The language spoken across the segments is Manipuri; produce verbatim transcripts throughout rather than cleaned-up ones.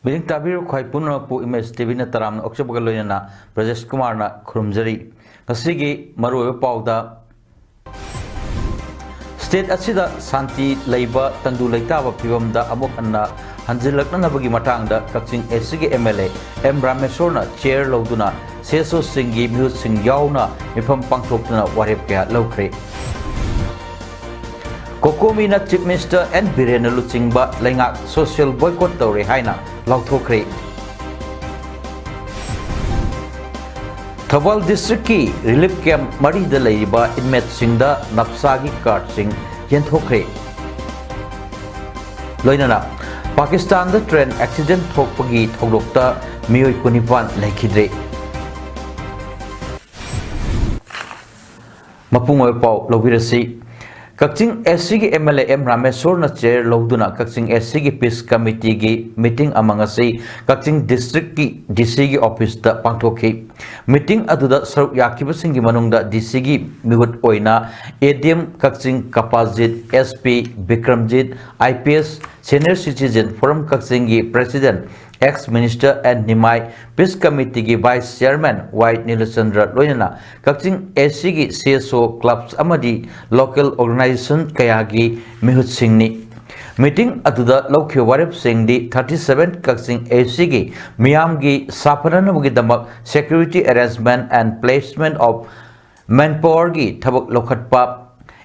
ꯃꯤꯠꯌꯦꯡ ꯇꯥꯕꯤꯔꯤꯕ ꯈ꯭ꯋꯥꯏ ꯄꯨꯝꯅꯃꯛꯄꯨ ꯏꯃꯦꯖ ꯇꯤ ꯚꯤꯅ ꯇꯔꯥꯝꯅ ꯑꯣꯛꯆꯕꯒ ꯂꯣꯏꯅꯅ ꯕ꯭ꯔꯖꯦꯁ ꯀꯨꯃꯥꯔꯅ ꯈꯨꯔꯨꯝꯖꯔꯤ꯫ ꯉꯁꯤꯒꯤ ꯃꯔꯨꯑꯣꯏꯕ ꯄꯥꯎꯗ, ꯁ꯭ꯇꯦꯠ ꯑꯁꯤꯗ ꯁꯥꯟꯇꯤ ꯂꯩꯕ ꯇꯪꯗꯨ ꯂꯩꯇꯥꯕ ꯐꯤꯕꯝꯗ ꯑꯃꯨꯛ ꯍꯟꯅ ꯍꯟꯖꯤꯜꯂꯛꯅꯅꯕꯒꯤ ꯃꯇꯥꯡꯗ ꯀꯛꯆꯤꯡ ꯑꯦ ꯁꯤꯒꯤ ꯑꯦꯝ ꯑꯦꯜ ꯑꯦ ꯑꯦꯝ ꯔꯥꯃꯦꯁꯣꯔꯅ ꯆꯦꯌꯔ ꯂꯧꯗꯨꯅ ꯁꯤ ꯑꯦꯁ ꯑꯣꯁꯤꯡꯒꯤ ꯃꯤꯍꯨꯠꯁꯤꯡ ꯌꯥꯎꯅ ꯃꯤꯐꯝ ꯄꯥꯡꯊꯣꯛꯇꯨꯅ ꯋꯥꯔꯦꯞ ꯀꯌꯥ ꯂꯧꯈ꯭ꯔꯦ꯫ ꯀꯣꯀꯣꯃꯤꯅ ꯆꯤꯐ ꯃꯤꯅꯤꯁꯇꯔ ꯑꯦꯟ ꯕꯤꯔꯦꯟꯅ ꯂꯨꯆꯤꯡꯕ ꯂꯩꯉꯥꯛ ꯁꯣꯁꯤꯌꯦꯜ ꯕꯣꯏꯀꯣꯠ ꯇꯧꯔꯦ ꯍꯥꯏꯅ ꯂꯥꯎꯊꯣꯛꯈ꯭ꯔꯦ꯫ ꯊꯧꯕꯥꯜ ꯗꯤꯁꯇ꯭ꯔꯤꯛꯀꯤ ꯔꯤꯂꯤꯐ ꯀꯦꯝꯞ ꯃꯔꯤꯗ ꯂꯩꯔꯤꯕ ꯏꯟꯃꯦꯠꯁꯤꯡꯗ ꯅꯞꯁꯥꯒꯤ ꯀꯥꯔꯗꯁꯤꯡ ꯌꯦꯟꯊꯣꯛꯈ꯭ꯔꯦ꯫ ꯂꯣꯏꯅꯅ ꯄꯥꯀꯤꯁꯇꯥꯟꯗ ꯇ꯭ꯔꯦꯟ ꯑꯦꯛꯁꯤꯗꯦꯟ ꯊꯣꯛꯄꯒꯤ ꯊꯧꯗꯣꯛꯇ ꯃꯤꯑꯣꯏ ꯀꯨꯟꯅꯤꯄꯥꯟ ꯂꯩꯈꯤꯗ꯭ꯔꯦ꯫ ꯃꯄꯨꯡ ꯑꯣꯏꯕ ꯄꯥꯎ ꯂꯧꯕꯤꯔꯁꯤ꯫ ꯀꯛꯆꯤꯡ ꯑꯦ ꯁꯤꯒꯤ ꯑꯦꯝ ꯑꯦꯜ ꯑꯦ ꯑꯦꯝ ꯔꯥꯃꯦꯁꯣꯔꯅ ꯆꯦꯌꯔ ꯂꯧꯗꯨꯅ ꯀꯛꯆꯤꯡ ꯑꯦ ꯁꯤꯒꯤ ꯄꯤꯁ ꯀꯃꯤꯇꯤꯒꯤ ꯃꯤꯇꯤꯡ ꯑꯃ ꯉꯁꯤ ꯀꯛꯆꯤꯡ ꯗꯤꯁꯇ꯭ꯔꯤꯛꯀꯤ ꯗꯤ ꯁꯤꯒꯤ ꯑꯣꯐꯤꯁꯇ ꯄꯥꯡꯊꯣꯛꯈꯤ꯫ ꯃꯤꯇꯤꯡ ꯑꯗꯨꯗ ꯁꯔꯨꯛ ꯌꯥꯈꯤꯕꯁꯤꯡꯒꯤ ꯃꯅꯨꯡꯗ ꯗꯤ ꯁꯤꯒꯤ ꯃꯤꯍꯨꯠ ꯑꯣꯏꯅ A D M Kakching Kapajit, S P Bikramjit, I P S, senior citizen forum ꯀꯛꯆꯤꯡꯒꯤ president ex minister N Nimai, peace ꯀꯃꯤꯇꯤꯒꯤ ꯚꯥꯏꯁ ꯆꯦꯌꯔꯃꯦꯟ ꯋꯥꯏ ꯅꯤꯂꯆꯟꯗ꯭ꯔ ꯂꯣꯏꯅꯅ ꯀꯛꯆꯤꯡ ꯑꯦ ꯁꯤꯒꯤ ꯁꯤ ꯑꯦꯁ ꯑꯣ, ꯀ꯭ꯂꯕꯁ ꯑꯃꯗꯤ ꯂꯣꯀꯦꯜ ꯑꯣꯔꯒꯅꯥꯏꯖꯦꯁꯟ ꯀꯌꯥꯒꯤ ꯃꯤꯍꯨꯠꯁꯤꯡꯅꯤ꯫ ꯃꯤꯇꯤꯡ ꯑꯗꯨꯗ ꯂꯧꯈꯤꯕ ꯋꯥꯔꯦꯞꯁꯤꯡꯗꯤ ꯊꯥꯔꯇꯤ ꯁꯚꯦꯟ ꯀꯛꯆꯤꯡ ꯑꯦ ꯁꯤꯒꯤ ꯃꯤꯌꯥꯝꯒꯤ ꯁꯥꯐꯅꯅꯕꯒꯤꯗꯃꯛ security arrangement and placement of manpowerꯒꯤ ꯊꯕꯛ ꯂꯧꯈꯠꯄ,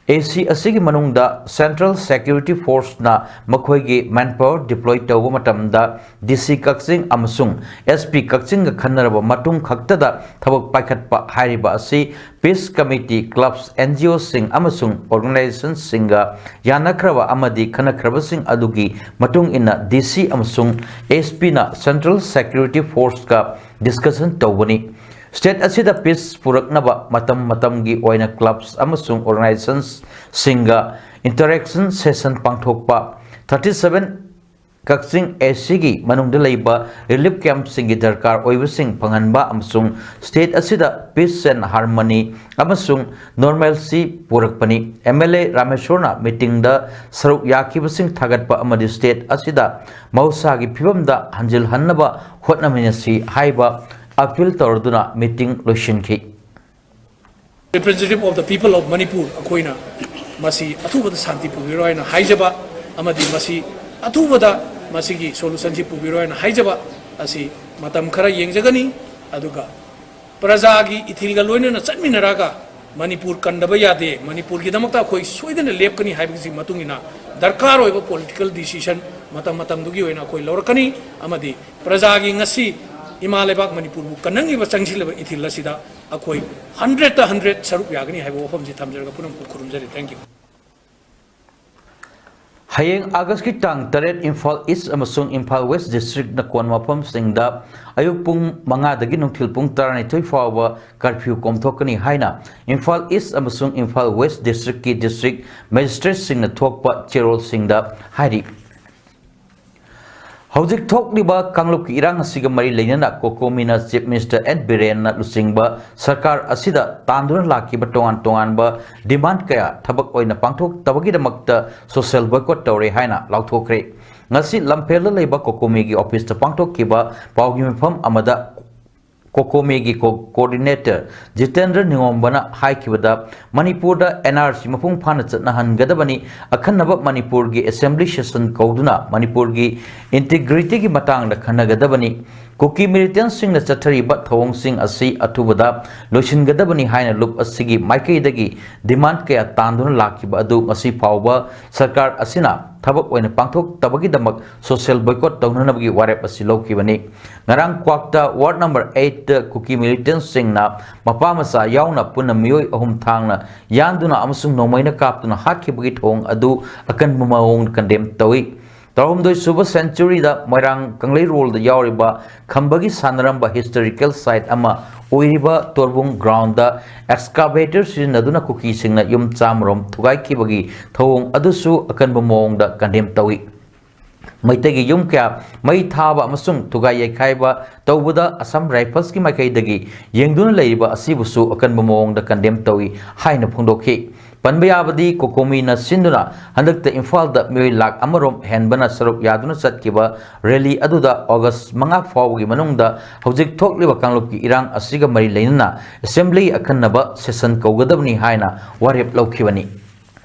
ꯑꯦ ꯁꯤ ꯑꯁꯤꯒꯤ ꯃꯅꯨꯡꯗ ꯁꯦꯟꯇ꯭ꯔꯦꯜ ꯁꯦꯀ꯭ꯌꯨꯔꯤꯇꯤ ꯐꯣꯔꯁꯅ ꯃꯈꯣꯏꯒꯤ ꯃꯦꯟꯄꯥꯋꯔ ꯗꯤꯄ꯭ꯂꯣꯏ ꯇꯧꯕ ꯃꯇꯝꯗ ꯗꯤ ꯁꯤ ꯀꯛꯆꯤꯡ ꯑꯃꯁꯨꯡ ꯑꯦꯁ ꯄꯤ ꯀꯛꯆꯤꯡꯒ ꯈꯟꯅꯔꯕ ꯃꯇꯨꯡ ꯈꯛꯇꯗ ꯊꯕꯛ ꯄꯥꯏꯈꯠꯄ ꯍꯥꯏꯔꯤꯕ ꯑꯁꯤ ꯄꯤꯁ ꯀꯃꯤꯇꯤ, ꯀ꯭ꯂꯕꯁ, ꯑꯦꯟ ꯖꯤ ꯑꯣꯁꯤꯡ ꯑꯃꯁꯨꯡ ꯑꯣꯔꯒꯅꯥꯏꯖꯦꯁꯟꯁꯤꯡꯒ ꯌꯥꯅꯈ꯭ꯔꯕ ꯑꯃꯗꯤ ꯈꯟꯅꯈ꯭ꯔꯕꯁꯤꯡ ꯑꯗꯨꯒꯤ ꯃꯇꯨꯡ ꯏꯟꯅ ꯗꯤ ꯁꯤ ꯑꯃꯁꯨꯡ ꯑꯦꯁ ꯄꯤꯅ ꯁꯦꯟꯇ꯭ꯔꯦꯜ ꯁꯦꯀ꯭ꯌꯨꯔꯤꯇꯤ ꯐꯣꯔꯁꯀ ꯗꯤꯁꯀꯁꯟ ꯇꯧꯕꯅꯤ꯫ ꯁ꯭ꯇꯦꯠ ꯑꯁꯤꯗ ꯄꯤꯁ ꯄꯨꯔꯛꯅꯕ ꯃꯇꯝ ꯃꯇꯝꯒꯤ ꯑꯣꯏꯅ ꯀ꯭ꯂꯕꯁ ꯑꯃꯁꯨꯡ ꯑꯣꯔꯒꯅꯥꯏꯖꯦꯁꯟꯁꯤꯡꯒ ꯏꯟꯇꯔꯦꯛꯁꯟ ꯁꯦꯁꯟ ꯄꯥꯡꯊꯣꯛꯄ, ꯊꯥꯔꯇꯤ ꯁꯚꯦꯟ ꯀꯛꯆꯤꯡ ꯑꯦꯁꯤꯒꯤ ꯃꯅꯨꯡꯗ ꯂꯩꯕ ꯔꯤꯂꯤꯐ ꯀꯦꯝꯞꯁꯤꯡꯒꯤ ꯗꯔꯀꯥꯔ ꯑꯣꯏꯕꯁꯤꯡ ꯐꯪꯍꯟꯕ ꯑꯃꯁꯨꯡ ꯁ꯭ꯇꯦꯠ ꯑꯁꯤꯗ ꯄꯤꯁ ꯑꯦꯟ ꯍꯥꯔꯃꯅꯤ ꯑꯃꯁꯨꯡ ꯅꯣꯔꯃꯦꯜꯁꯤ ꯄꯨꯔꯛꯄꯅꯤ꯫ ꯑꯦꯝ ꯑꯦꯜ ꯑꯦ ꯔꯥꯃꯦꯁꯣꯔꯅ ꯃꯤꯇꯤꯡꯗ ꯁꯔꯨꯛ ꯌꯥꯈꯤꯕꯁꯤꯡ ꯊꯥꯒꯠꯄ ꯑꯃꯗꯤ ꯁ꯭ꯇꯦꯠ ꯑꯁꯤꯗ ꯃꯍꯧꯁꯥꯒꯤ ꯐꯤꯕꯝꯗ ꯍꯟꯖꯤꯜꯍꯟꯅꯕ ꯍꯣꯠꯅꯃꯤꯟꯅꯁꯤ ꯍꯥꯏꯕ ꯑꯄꯤꯜ ꯇꯧꯔꯗꯨꯅ ꯃꯤꯇꯤꯡ ꯂꯣꯏꯁꯤꯟꯈꯤ꯫ Representative of the People of Manipur ꯑꯩꯈꯣꯏꯅ ꯃꯁꯤ ꯑꯊꯨꯕꯗ ꯁꯥꯟꯇꯤ ꯄꯨꯕꯤꯔꯣ ꯍꯥꯏꯅ ꯍꯥꯏꯖꯕ ꯑꯃꯗꯤ ꯃꯁꯤ ꯑꯊꯨꯕꯗ ꯃꯁꯤꯒꯤ ꯁꯣꯂꯨꯁꯟꯁꯤ ꯄꯨꯕꯤꯔꯣ ꯍꯥꯏꯅ ꯍꯥꯏꯖꯕ ꯑꯁꯤ ꯃꯇꯝ ꯈꯔ ꯌꯦꯡꯖꯒꯅꯤ꯫ ꯑꯗꯨꯒ ꯄ꯭ꯔꯖꯥꯒꯤ ꯏꯊꯤꯜꯒ ꯂꯣꯏꯅꯅ ꯆꯠꯃꯤꯟꯅꯔꯒ ꯃꯅꯤꯄꯨꯔ ꯀꯟꯗꯕ ꯌꯥꯗꯦ, ꯃꯅꯤꯄꯨꯔꯒꯤꯗꯃꯛꯇ ꯑꯩꯈꯣꯏ ꯁꯣꯏꯗꯅ ꯂꯦꯞꯀꯅꯤ ꯍꯥꯏꯕꯒꯤ ꯃꯇꯨꯡ ꯏꯟꯅ ꯗꯔꯀꯥꯔ ꯑꯣꯏꯕ ꯄꯣꯂꯤꯇꯤꯀꯦꯜ ꯗꯤꯁꯤꯖꯟ ꯃꯇꯝ ꯃꯇꯝꯗꯨꯒꯤ ꯑꯣꯏꯅ ꯑꯩꯈꯣꯏ ꯂꯧꯔꯛꯀꯅꯤ꯫ ꯑꯃꯗꯤ ꯄ꯭ꯔꯖꯥꯒꯤ ꯉꯁꯤ ꯏꯃꯥ ꯂꯩꯕꯥꯛ ꯃꯅꯤꯄꯨꯔꯕꯨ ꯀꯟꯅꯉꯤꯕ ꯆꯪꯁꯤꯜꯂꯕ ꯏꯊꯤꯜ ꯑꯁꯤꯗ ꯑꯩꯈꯣꯏ ꯍꯟꯗ꯭ꯔꯦꯠꯇ ꯍꯟꯗ꯭ꯔꯦꯠ ꯁꯔꯨꯛ ꯌꯥꯒꯅꯤ ꯍꯥꯏꯕ ꯋꯥꯐꯝꯁꯤ ꯊꯝꯖꯔꯒ ꯄꯨꯝꯅꯃꯛꯄꯨ ꯈꯨꯔꯨꯝꯖꯔꯤ꯫ Thank you. ꯍꯌꯦꯡ ꯑꯥꯒꯁꯀꯤ ꯇꯥꯡ ꯇꯔꯦꯠ ꯏꯝꯐꯥꯜ ꯏꯁ ꯑꯃꯁꯨꯡ ꯏꯝꯐꯥꯜ ꯋꯦꯁ ꯗꯤꯁꯇ꯭ꯔꯤꯛꯅ ꯀꯣꯟꯕ ꯃꯐꯝꯁꯤꯡꯗ ꯑꯌꯨꯛ ꯄꯨꯡ ꯃꯉꯥꯗꯒꯤ ꯅꯨꯡꯊꯤꯜ ꯄꯨꯡ ꯇꯔꯥꯅꯤꯊꯣꯏ ꯐꯥꯎꯕ ꯀꯔꯐ꯭ꯌꯨ ꯀꯣꯝꯊꯣꯛꯀꯅꯤ ꯍꯥꯏꯅ ꯏꯝꯐꯥꯜ ꯏꯁ ꯑꯃꯁꯨꯡ ꯏꯝꯐꯥꯜ ꯋꯦꯁ ꯗꯤꯁꯇ꯭ꯔꯤꯛꯀꯤ ꯗꯤꯁꯇ꯭ꯔꯤꯛ ꯃꯦꯖꯤꯁꯇ꯭ꯔꯦꯠꯁꯤꯡꯅ ꯊꯣꯛꯄ ꯆꯦꯔꯣꯜꯁꯤꯡꯗ ꯍꯥꯏꯔꯤ꯫ ꯍꯧꯖꯤꯛ ꯊꯣꯛꯂꯤꯕ ꯀꯥꯡꯂꯨꯞꯀꯤ ꯏꯔꯥꯡ ꯑꯁꯤꯒ ꯃꯔꯤ ꯂꯩꯅꯅ ꯀꯣꯀꯣꯃꯤꯅ ꯆꯤꯐ ꯃꯤꯅꯤꯁꯇꯔ ꯑꯦꯟ ꯕꯤꯔꯦꯟꯅ ꯂꯨꯆꯤꯡꯕ ꯁꯔꯀꯥꯔ ꯑꯁꯤꯗ ꯇꯥꯟꯗꯨꯅ ꯂꯥꯛꯈꯤꯕ ꯇꯣꯉꯥꯟ ꯇꯣꯉꯥꯟꯕ ꯗꯤꯃꯥꯟ ꯀꯌꯥ ꯊꯕꯛ ꯑꯣꯏꯅ ꯄꯥꯡꯊꯣꯛꯇꯕꯒꯤꯗꯃꯛꯇ ꯁꯣꯁꯤꯌꯦꯜ ꯕꯣꯏꯀꯣꯠ ꯇꯧꯔꯦ ꯍꯥꯏꯅ ꯂꯥꯎꯊꯣꯛꯈ꯭ꯔꯦ꯫ ꯉꯁꯤ ꯂꯝꯐꯦꯜꯗ ꯂꯩꯕ ꯀꯣꯀꯣꯃꯤꯒꯤ ꯑꯣꯐꯤꯁꯇ ꯄꯥꯡꯊꯣꯛꯈꯤꯕ ꯄꯥꯎꯒꯤ ꯃꯤꯐꯝ ꯑꯃꯗ ꯀꯣꯀꯣꯃꯤꯒꯤ ꯀꯣ-, ꯀꯣꯑꯣꯔꯗꯤꯅꯦꯇꯔ ꯖꯤꯇꯦꯟꯗ꯭ꯔ ꯅꯤꯉꯣꯝꯕꯅ ꯍꯥꯏꯈꯤꯕꯗ, ꯃꯅꯤꯄꯨꯔꯗ ꯑꯦꯟ ꯑꯥꯔ ꯁꯤ ꯃꯄꯨꯡ ꯐꯥꯅ ꯆꯠꯅꯍꯟꯒꯗꯕꯅꯤ, ꯑꯈꯟꯅꯕ ꯃꯅꯤꯄꯨꯔꯒꯤ ꯑꯦꯁꯦꯝꯕ꯭ꯂꯤ ꯁꯦꯁꯟ ꯀꯧꯗꯨꯅ ꯃꯅꯤꯄꯨꯔꯒꯤ ꯏꯟꯇꯤꯒ꯭ꯔꯤꯇꯤꯒꯤ ꯃꯇꯥꯡꯗ ꯈꯟꯅꯒꯗꯕꯅꯤ, ꯀꯨꯀꯤ ꯃꯤꯂꯤꯇꯦꯟꯠꯁꯤꯡꯅ ꯆꯠꯊꯔꯤꯕ ꯊꯧꯑꯣꯡꯁꯤꯡ ꯑꯁꯤ ꯑꯊꯨꯕꯗ ꯂꯣꯏꯁꯤꯟꯒꯗꯕꯅꯤ ꯍꯥꯏꯅ ꯂꯨꯞ ꯑꯁꯤꯒꯤ ꯃꯥꯏꯀꯩꯗꯒꯤ ꯗꯤꯃꯥꯟ ꯀꯌꯥ ꯇꯥꯟꯗꯨꯅ ꯂꯥꯛꯈꯤꯕ ꯑꯗꯨ ꯉꯁꯤ ꯐꯥꯎꯕ ꯁꯔꯀꯥꯔ ꯑꯁꯤꯅ ꯊꯕꯛ ꯑꯣꯏꯅ ꯄꯥꯡꯊꯣꯛꯇꯕꯒꯤꯗꯃꯛ ꯁꯣꯁꯤꯌꯦꯜ ꯕꯣꯏꯀꯣꯠ ꯇꯧꯅꯅꯕꯒꯤ ꯋꯥꯔꯦꯞ ꯑꯁꯤ ꯂꯧꯈꯤꯕꯅꯤ꯫ ꯉꯔꯥꯡ ꯀ꯭ꯋꯥꯛꯇ ꯋꯥꯔꯗ ꯅꯝꯕꯔ ꯑꯩꯠꯇ ꯀꯨꯀꯤ ꯃꯤꯂꯤꯇꯦꯟꯠꯁꯤꯡꯅ ꯃꯄꯥ ꯃꯆꯥ ꯌꯥꯎꯅ ꯄꯨꯟꯅ ꯃꯤꯑꯣꯏ ꯑꯍꯨꯝ ꯊꯥꯡꯅ ꯌꯥꯟꯗꯨꯅ ꯑꯃꯁꯨꯡ ꯅꯣꯡꯃꯩꯅ ꯀꯥꯞꯇꯨꯅ ꯍꯥꯠꯈꯤꯕꯒꯤ ꯊꯧꯑꯣꯡ ꯑꯗꯨ ꯑꯀꯟꯕ ꯃꯑꯣꯡꯗ ꯀꯟꯗꯦꯝ ꯇꯧꯏ꯫ ꯇꯔꯥꯍꯨꯝꯗꯣꯏ ꯁꯨꯕ ꯁꯦꯟꯆꯨꯔꯤꯗ ꯃꯣꯏꯔꯥꯡ ꯀꯪꯂꯩꯔꯣꯜꯗ ꯌꯥꯎꯔꯤꯕ ꯈꯝꯕꯒꯤ ꯁꯥꯟꯅꯔꯝꯕ ꯍꯤꯁꯇꯣꯔꯤꯀꯦꯜ ꯁꯥꯏꯠ ꯑꯃ ꯑꯣꯏꯔꯤꯕ ꯇꯣꯔꯕꯨꯡ ꯒ꯭ꯔꯥꯎꯟꯗ ꯑꯦꯛꯁꯀꯥꯚꯦꯇꯔ ꯁꯤꯖꯤꯟꯅꯗꯨꯅ ꯀꯨꯀꯤꯁꯤꯡꯅ ꯌꯨꯝ ꯆꯥꯝꯃꯔꯣꯝ ꯊꯨꯒꯥꯏꯈꯤꯕꯒꯤ ꯊꯧꯑꯣꯡ ꯑꯗꯨꯁꯨ ꯑꯀꯟꯕ ꯃꯑꯣꯡꯗ ꯀꯟꯗꯦꯝ ꯇꯧꯏ꯫ ꯃꯩꯇꯩꯒꯤ ꯌꯨꯝ ꯀꯌꯥ ꯃꯩ ꯊꯥꯕ ꯑꯃꯁꯨꯡ ꯊꯨꯒꯥꯏ ꯌꯩꯈꯥꯏꯕ ꯇꯧꯕꯗ ꯑꯁꯥꯝ ꯔꯥꯏꯐꯜꯁꯀꯤ ꯃꯥꯏꯀꯩꯗꯒꯤ ꯌꯦꯡꯗꯨꯅ ꯂꯩꯔꯤꯕ ꯑꯁꯤꯕꯨꯁꯨ ꯑꯀꯟꯕ ꯃꯑꯣꯡꯗ ꯀꯟꯗꯦꯝ ꯇꯧꯏ ꯍꯥꯏꯅ ꯐꯣꯡꯗꯣꯛꯈꯤ꯫ ꯄꯟꯕ ꯌꯥꯕꯗꯤ, ꯀꯣꯀꯣꯃꯤꯅ ꯁꯤꯟꯗꯨꯅ ꯍꯟꯗꯛꯇ ꯏꯝꯐꯥꯜꯗ ꯃꯤꯑꯣꯏ ꯂꯥꯈ ꯑꯃꯔꯣꯝ ꯍꯦꯟꯕꯅ ꯁꯔꯨꯛ ꯌꯥꯗꯨꯅ ꯆꯠꯈꯤꯕ ꯔꯦꯂꯤ ꯑꯗꯨꯗ ꯑꯣꯒꯁ ꯃꯉꯥ ꯐꯥꯎꯕꯒꯤ ꯃꯅꯨꯡꯗ ꯍꯧꯖꯤꯛ ꯊꯣꯛꯂꯤꯕ ꯀꯥꯡꯂꯨꯞꯀꯤ ꯏꯔꯥꯡ ꯑꯁꯤꯒ ꯃꯔꯤ ꯂꯩꯅꯅ ꯑꯦꯁꯦꯝꯕ꯭ꯂꯤ ꯑꯈꯟꯅꯕ ꯁꯦꯁꯟ ꯀꯧꯒꯗꯕꯅꯤ ꯍꯥꯏꯅ ꯋꯥꯔꯦꯞ ꯂꯧꯈꯤꯕꯅꯤ꯫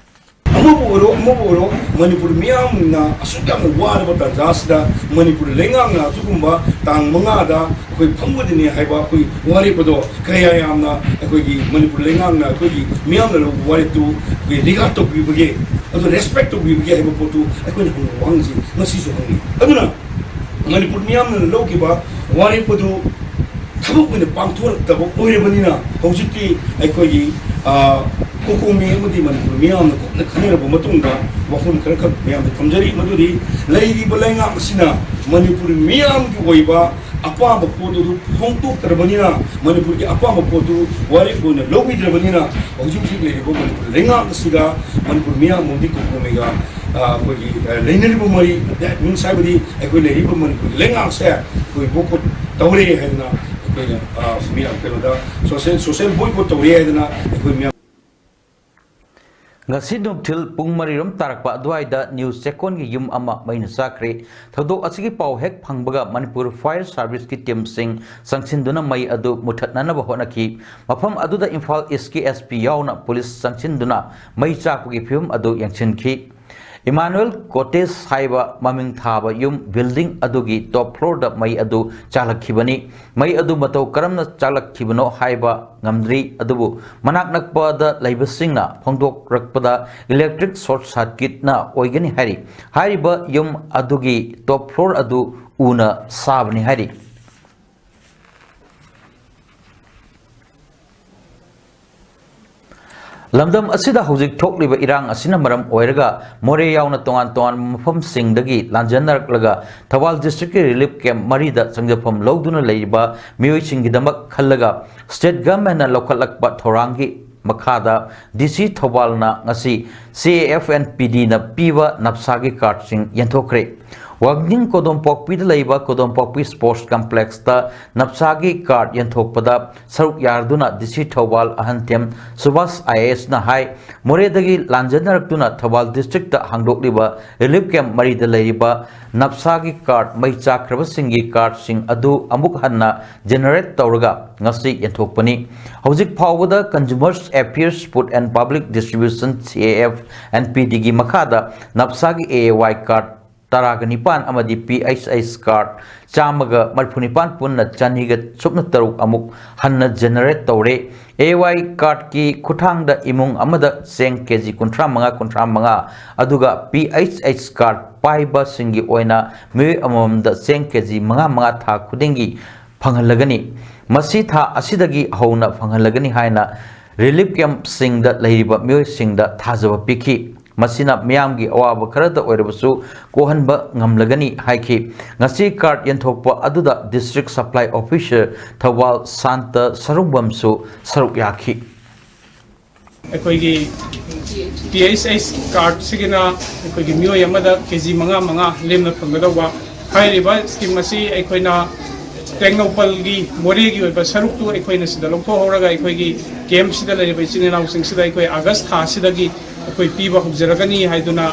ꯑꯃꯕꯨ ꯑꯣꯏꯔꯣ, ꯑꯃꯕꯨ ꯑꯣꯏꯔꯣ, ꯃꯅꯤꯄꯨꯔ ꯃꯤꯌꯥꯝꯅ ꯑꯁꯨꯛ ꯌꯥꯝꯅ ꯋꯥꯔꯕ ꯇꯥꯟꯖꯥꯁꯤꯗ ꯃꯅꯤꯄꯨꯔ ꯂꯩꯉꯥꯛꯅ ꯑꯗꯨꯒꯨꯝꯕ ꯇꯥꯡ ꯃꯉꯥꯗ ꯑꯩꯈꯣꯏ ꯐꯝꯒꯗꯅꯤ ꯍꯥꯏꯕ ꯑꯩꯈꯣꯏ ꯋꯥꯔꯦꯞ ꯑꯗꯣ ꯀꯌꯥ ꯌꯥꯝꯅ ꯑꯩꯈꯣꯏꯒꯤ ꯃꯅꯤꯄꯨꯔ ꯂꯩꯉꯥꯛꯅ ꯑꯩꯈꯣꯏꯒꯤ ꯃꯤꯌꯥꯝꯅ ꯂꯧꯕ ꯋꯥꯔꯦꯞꯇꯨ ꯑꯩꯈꯣꯏ regard ꯇꯧꯕꯤꯕꯒꯦ, ꯑꯗꯨ respect ꯇꯧꯕꯤꯕꯒꯦ ꯍꯥꯏꯕ ꯄꯣꯠꯇꯨ ꯑꯩꯈꯣꯏꯅ ꯍꯪꯕ ꯋꯥꯍꯪꯁꯤ ꯉꯁꯤꯁꯨ ꯍꯪꯉꯤ꯫ ꯑꯗꯨꯅ ꯃꯅꯤꯄꯨꯔ ꯃꯤꯌꯥꯝꯅ ꯂꯧꯈꯤꯕ ꯋꯥꯔꯦꯞ ꯑꯗꯨ ꯊꯕꯛ ꯑꯣꯏꯅ ꯄꯥꯡꯊꯣꯔꯛꯇꯕ ꯑꯣꯏꯔꯕꯅꯤꯅ ꯍꯧꯖꯤꯛꯇꯤ ꯑꯩꯈꯣꯏꯒꯤ, ꯑ, ꯀꯣꯀꯣꯃꯤ ꯑꯃꯗꯤ ꯃꯅꯤꯄꯨꯔ ꯃꯤꯌꯥꯝꯅ ꯀꯨꯞꯅ ꯈꯟꯅꯔꯕ ꯃꯇꯨꯡꯗ ꯋꯥꯐꯝ ꯈꯔꯈꯛ ꯃꯌꯥꯝꯗ ꯊꯝꯖꯔꯤ꯫ ꯃꯗꯨꯗꯤ ꯂꯩꯔꯤꯕ ꯂꯩꯉꯥꯛ ꯑꯁꯤꯅ ꯃꯅꯤꯄꯨꯔ ꯃꯤꯌꯥꯝꯒꯤ ꯑꯣꯏꯕ ꯑꯄꯥꯝꯕ ꯄꯣꯠ ꯑꯗꯨ ꯐꯣꯡꯗꯣꯛꯇ꯭ꯔꯕꯅꯤꯅ, ꯃꯅꯤꯄꯨꯔꯒꯤ ꯑꯄꯥꯝꯕ ꯄꯣꯠ ꯑꯗꯨ ꯋꯥꯔꯦꯞ ꯑꯣꯏꯅ ꯂꯧꯕꯤꯗ꯭ꯔꯕꯅꯤꯅ, ꯍꯧꯖꯤꯛ ꯍꯧꯖꯤꯛ ꯂꯩꯔꯤꯕ ꯃꯅꯤꯄꯨꯔ ꯂꯩꯉꯥꯛ ꯑꯁꯤꯒ ꯃꯅꯤꯄꯨꯔ ꯃꯤꯌꯥꯝ ꯑꯃꯗꯤ ꯀꯣꯀꯣꯃꯤꯒ, ꯑ, ꯑꯩꯈꯣꯏꯒꯤ, ꯑ, ꯂꯩꯅꯔꯤꯕ ꯃꯔꯤ, that means ꯍꯥꯏꯕꯗꯤ ꯑꯩꯈꯣꯏ ꯂꯩꯔꯤꯕ ꯃꯅꯤꯄꯨꯔꯒꯤ ꯂꯩꯉꯥꯛꯁꯦ ꯑꯩꯈꯣꯏ boycott ꯇꯧꯔꯦ ꯍꯥꯏꯗꯅ ꯑꯩꯈꯣꯏꯅ, ꯑ, ꯃꯤꯌꯥꯝ ꯀꯩꯅꯣꯗ social, social boycott ꯇꯧꯔꯦ ꯍꯥꯏꯗꯅ ꯑꯩꯈꯣꯏ ꯃꯤꯌꯥꯝ ꯉꯁꯤ ꯅꯨꯡꯊꯤꯜ ꯄꯨꯡ ꯃꯔꯤꯔꯣꯝ ꯇꯥꯔꯛꯄ ꯑꯗꯨꯋꯥꯏꯗ ꯅ꯭ꯌꯨ ꯆꯦꯛꯀꯣꯟꯒꯤ ꯌꯨꯝ ꯑꯃ ꯃꯩꯅ ꯆꯥꯛꯈ꯭ꯔꯦ꯫ ꯊꯧꯗꯣꯛ ꯑꯁꯤꯒꯤ ꯄꯥꯎ ꯍꯦꯛ ꯐꯪꯕꯒ ꯃꯅꯤꯄꯨꯔ fire serviceꯀꯤ teamꯁꯤꯡ ꯆꯪꯁꯤꯟꯗꯨꯅ ꯃꯩ ꯑꯗꯨ ꯃꯨꯊꯠꯅꯅꯕ ꯍꯣꯠꯅꯈꯤ꯫ ꯃꯐꯝ ꯑꯗꯨꯗ ꯏꯝꯐꯥꯜ Eastꯀꯤ SP ꯌꯥꯎꯅ ꯄꯨꯂꯤꯁ ꯆꯪꯁꯤꯟꯗꯨꯅ ꯃꯩ ꯆꯥꯛꯄꯒꯤ ꯐꯤꯕꯝ ꯑꯗꯨ ꯌꯦꯡꯁꯤꯟꯈꯤ꯫ ꯏꯃꯥꯅꯨꯑꯦꯜ ꯀꯣꯇꯦꯖ ꯍꯥꯏꯕ ꯃꯃꯤꯡ ꯊꯥꯕ ꯌꯨꯝ building ꯑꯗꯨꯒꯤ top floorꯗ ꯃꯩ ꯑꯗꯨ ꯆꯥꯛꯂꯛꯈꯤꯕꯅꯤ꯫ ꯃꯩ ꯑꯗꯨ ꯃꯇꯧ ꯀꯔꯝꯅ ꯆꯥꯛꯂꯛꯈꯤꯕꯅꯣ ꯍꯥꯏꯕ ꯉꯝꯗ꯭ꯔꯤ, ꯑꯗꯨꯕꯨ ꯃꯅꯥꯛ ꯅꯛꯄꯗ ꯂꯩꯕꯁꯤꯡꯅ ꯐꯣꯡꯗꯣꯛꯂꯛꯄꯗ electric short circuitꯅ ꯑꯣꯏꯒꯅꯤ ꯍꯥꯏꯔꯤ꯫ ꯍꯥꯏꯔꯤꯕ ꯌꯨꯝ ꯑꯗꯨꯒꯤ top floor ꯑꯗꯨ ꯎꯅ ꯁꯥꯕꯅꯤ ꯍꯥꯏꯔꯤ꯫ ꯂꯝꯗꯝ ꯑꯁꯤꯗ ꯍꯧꯖꯤꯛ ꯊꯣꯛꯂꯤꯕ ꯏꯔꯥꯡ ꯑꯁꯤꯅ ꯃꯔꯝ ꯑꯣꯏꯔꯒ ꯃꯣꯔꯦ ꯌꯥꯎꯅ ꯇꯣꯉꯥꯟ ꯇꯣꯉꯥꯟꯕ ꯃꯐꯝꯁꯤꯡꯗꯒꯤ ꯂꯥꯟꯖꯦꯟꯅꯔꯛꯂꯒ ꯊꯧꯕꯥꯜ districtꯀꯤ relief camp ꯃꯔꯤꯗ ꯆꯪꯖꯐꯝ ꯂꯧꯗꯨꯅ ꯂꯩꯔꯤꯕ ꯃꯤꯑꯣꯏꯁꯤꯡꯒꯤꯗꯃꯛ ꯈꯜꯂꯒ state governmentꯅ ꯂꯧꯈꯠꯂꯛꯄ ꯊꯧꯔꯥꯡꯒꯤ ꯃꯈꯥꯗ DC ꯊꯧꯕꯥꯜꯅ ꯉꯁꯤ CAFNPDꯅ ꯄꯤꯕ ꯅꯞꯁꯥꯒꯤ cardꯁꯤꯡ ꯌꯦꯟꯊꯣꯛꯈ꯭ꯔꯦ꯫ ꯋꯥꯡꯖꯤꯡ ꯀꯣꯗꯣꯝꯄꯣꯛꯄꯤꯗ ꯂꯩꯕ ꯀꯣꯗꯣꯝꯄꯣꯛꯄꯤ ꯁ꯭ꯄꯣꯔꯠꯁ ꯀꯝꯄ꯭ꯂꯦꯛꯁꯇ ꯅꯞꯁꯥꯒꯤ ꯀꯥꯔꯗ ꯌꯦꯟꯊꯣꯛꯄꯗ ꯁꯔꯨꯛ ꯌꯥꯗꯨꯅ ꯗꯤ ꯁꯤ ꯊꯧꯕꯥꯜ ꯑꯍꯟꯊꯦꯝ ꯁꯨꯕꯥꯁ ꯑꯥꯏ ꯑꯦ ꯑꯦꯁꯅ ꯍꯥꯏ꯫ ꯃꯣꯔꯦꯗꯒꯤ ꯂꯥꯟꯖꯦꯟꯅꯔꯛꯇꯨꯅ ꯊꯧꯕꯥꯜ ꯗꯤꯁꯇ꯭ꯔꯤꯛꯇ ꯍꯥꯡꯗꯣꯛꯂꯤꯕ ꯔꯤꯂꯤꯐ ꯀꯦꯝꯞ ꯃꯔꯤꯗ ꯂꯩꯔꯤꯕ ꯅꯞꯁꯥꯒꯤ ꯀꯥꯔꯗ ꯃꯩ ꯆꯥꯛꯈ꯭ꯔꯕꯁꯤꯡꯒꯤ ꯀꯥꯔꯗꯁꯤꯡ ꯑꯗꯨ ꯑꯃꯨꯛ ꯍꯟꯅ ꯖꯦꯅꯦꯔꯦꯠ ꯇꯧꯔꯒ ꯉꯁꯤ ꯌꯦꯟꯊꯣꯛꯄꯅꯤ꯫ ꯍꯧꯖꯤꯛ ꯐꯥꯎꯕꯗ Consumers Affairs, Food and Public Distribution, C A F and P D ꯒꯤ ꯃꯈꯥꯗ ꯅꯞꯁꯥꯒꯤ A A Y ꯀꯥꯔꯗ ꯇꯔꯥꯒ ꯅꯤꯄꯥꯟ ꯑꯃꯗꯤ P H H ꯀꯥꯔꯗ ꯆꯥꯝꯃꯒ ꯃꯔꯤꯐꯨ ꯅꯤꯄꯥꯟ ꯄꯨꯟꯅ ꯆꯅꯤꯒ ꯁꯨꯞꯅ ꯇꯔꯨꯛ ꯑꯃꯨꯛ ꯍꯟꯅ ꯖꯦꯅꯦꯔꯦꯠ ꯇꯧꯔꯦ꯫ A Y ꯀꯥꯔꯗꯀꯤ ꯈꯨꯠꯊꯥꯡꯗ ꯏꯃꯨꯡ ꯑꯃꯗ ꯆꯦꯡ ꯀꯦ ꯖꯤ ꯀꯨꯟꯊ꯭ꯔꯥ ꯃꯉꯥ, ꯀꯨꯟꯊ꯭ꯔꯥ ꯃꯉꯥ, ꯑꯗꯨꯒ P H H ꯀꯥꯔꯗ ꯄꯥꯏꯕꯁꯤꯡꯒꯤ ꯑꯣꯏꯅ ꯃꯤꯑꯣꯏ ꯑꯃꯃꯝꯗ ꯆꯦꯡ ꯀꯦ ꯖꯤ ꯃꯉꯥ ꯃꯉꯥ ꯊꯥ ꯈꯨꯗꯤꯡꯒꯤ ꯐꯪꯍꯜꯂꯒꯅꯤ꯫ ꯃꯁꯤ ꯊꯥ ꯑꯁꯤꯗꯒꯤ ꯍꯧꯅ ꯐꯪꯍꯜꯂꯒꯅꯤ ꯍꯥꯏꯅ ꯔꯤꯂꯤꯐ ꯀꯦꯝꯞꯁꯤꯡꯗ ꯂꯩꯔꯤꯕ ꯃꯤꯑꯣꯏꯁꯤꯡꯗ ꯊꯥꯖꯕ ꯄꯤꯈꯤ꯫ ꯃꯁꯤꯅ ꯃꯤꯌꯥꯝꯒꯤ ꯑꯋꯥꯕ ꯈꯔꯇ ꯑꯣꯏꯔꯕꯁꯨ ꯀꯣꯛꯍꯟꯕ ꯉꯝꯂꯒꯅꯤ ꯍꯥꯏꯈꯤ꯫ ꯉꯁꯤ ꯀꯥꯔꯗ ꯌꯦꯟꯊꯣꯛꯄ ꯑꯗꯨꯗ ꯗꯤꯁꯇ꯭ꯔꯤꯛ ꯁꯄ꯭ꯂꯥꯏ ꯑꯣꯐꯤꯁꯔ ꯊꯧꯕꯥꯜ ꯁꯥꯟꯇ ꯁꯔꯨꯡꯕꯝꯁꯨ ꯁꯔꯨꯛ ꯌꯥꯈꯤ꯫ ꯑꯩꯈꯣꯏꯒꯤ P H H ꯀꯥꯔꯗꯁꯤꯒꯤꯅ ꯑꯩꯈꯣꯏꯒꯤ ꯃꯤꯑꯣꯏ ꯑꯃꯗ ꯀꯦ ꯖꯤ ꯃꯉꯥ ꯃꯉꯥ ꯂꯦꯝꯅ ꯐꯪꯒꯗꯧꯕ꯫ ꯍꯥꯏꯔꯤꯕ ꯁ꯭ꯀꯤꯝ ꯑꯁꯤ ꯑꯩꯈꯣꯏꯅ ꯇꯦꯡꯅꯧꯄꯜꯒꯤ ꯃꯣꯔꯦꯒꯤ ꯑꯣꯏꯕ ꯁꯔꯨꯛꯇꯨ ꯑꯩꯈꯣꯏꯅ ꯁꯤꯗ ꯂꯧꯊꯣꯛꯍꯧꯔꯒ ꯑꯩꯈꯣꯏꯒꯤ ꯀꯦꯝꯞꯁꯤꯗ ꯂꯩꯔꯤꯕ ꯏꯆꯤꯟ ꯏꯅꯥꯎꯁꯤꯡꯁꯤꯗ ꯑꯩꯈꯣꯏ ꯑꯥꯒꯁ ꯊꯥꯁꯤꯗꯒꯤ ꯑꯩꯈꯣꯏ ꯄꯤꯕ ꯍꯧꯖꯔꯒꯅꯤ ꯍꯥꯏꯗꯨꯅ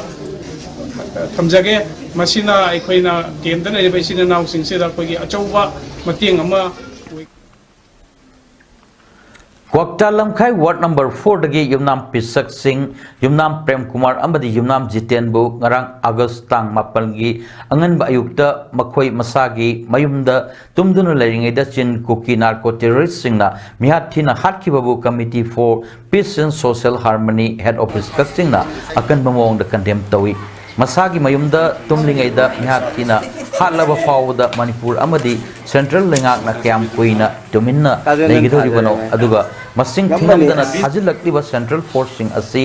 ꯊꯝꯖꯒꯦ꯫ ꯃꯁꯤꯅ ꯑꯩꯈꯣꯏꯅ ꯀꯦꯝꯞꯇ ꯂꯩꯔꯤꯕ ꯏꯆꯤꯟ ꯏꯅꯥꯎꯁꯤꯡꯁꯤꯗ ꯑꯩꯈꯣꯏꯒꯤ ꯑꯆꯧꯕ ꯃꯇꯦꯡ ꯑꯃ ꯑꯣꯏ- ꯀ꯭ꯋꯥꯛꯇꯥ ꯂꯝꯈꯥꯏ ꯋꯥꯔꯗ ꯅꯝꯕꯔ ꯐꯣꯔꯗꯒꯤ ꯌꯨꯝꯅꯥꯝ ꯄꯤꯁꯛꯁꯤꯡ, ꯌꯨꯝꯅꯥꯝ ꯄ꯭ꯔꯦꯝ ꯀꯨꯃꯥꯔ ꯑꯃꯗꯤ ꯌꯨꯝꯅꯥꯝ ꯖꯤꯇꯦꯟꯕꯨ ꯉꯔꯥꯡ ꯑꯥꯒꯁ ꯇꯥꯡ ꯃꯥꯄꯜꯒꯤ ꯑꯉꯟꯕ ꯑꯌꯨꯛꯇ ꯃꯈꯣꯏ ꯃꯁꯥꯒꯤ ꯃꯌꯨꯝꯗ ꯇꯨꯝꯗꯨꯅ ꯂꯩꯔꯤꯉꯩꯗ ꯆꯤꯟ ꯀꯨꯀꯤ ꯅꯥꯔꯀꯣ ꯇꯦꯔꯣꯔꯤꯁꯁꯤꯡꯅ ꯃꯤꯍꯥꯠ ꯊꯤꯅ ꯍꯥꯠꯈꯤꯕꯕꯨ Committee for Peace and Social Harmony Head Office ꯀꯛꯆꯤꯡꯅ ꯑꯀꯟꯕ ꯃꯑꯣꯡꯗ ꯀꯟꯗꯦꯝ ꯇꯧꯏ꯫ ꯃꯁꯥꯒꯤ ꯃꯌꯨꯝꯗ ꯇꯨꯝꯂꯤꯉꯩꯗ ꯃꯤꯍꯥꯠ ꯊꯤꯅ ꯍꯥꯠꯂꯕ ꯐꯥꯎꯕꯗ ꯃꯅꯤꯄꯨꯔ ꯑꯃꯗꯤ ꯁꯦꯟꯇ꯭ꯔꯦꯜ ꯂꯩꯉꯥꯛꯅ ꯀꯌꯥꯝ ꯀꯨꯏꯅ ꯇꯨꯃꯤꯟꯅ ꯂꯩꯒꯗꯧꯔꯤꯕꯅꯣ? ꯑꯗꯨꯒ ꯃꯁꯤꯡ ꯊꯤꯉꯝꯗꯅ ꯊꯥꯖꯤꯜꯂꯛꯂꯤꯕ ꯁꯦꯟꯇ꯭ꯔꯦꯜ ꯐꯣꯔꯁꯁꯤꯡ ꯑꯁꯤ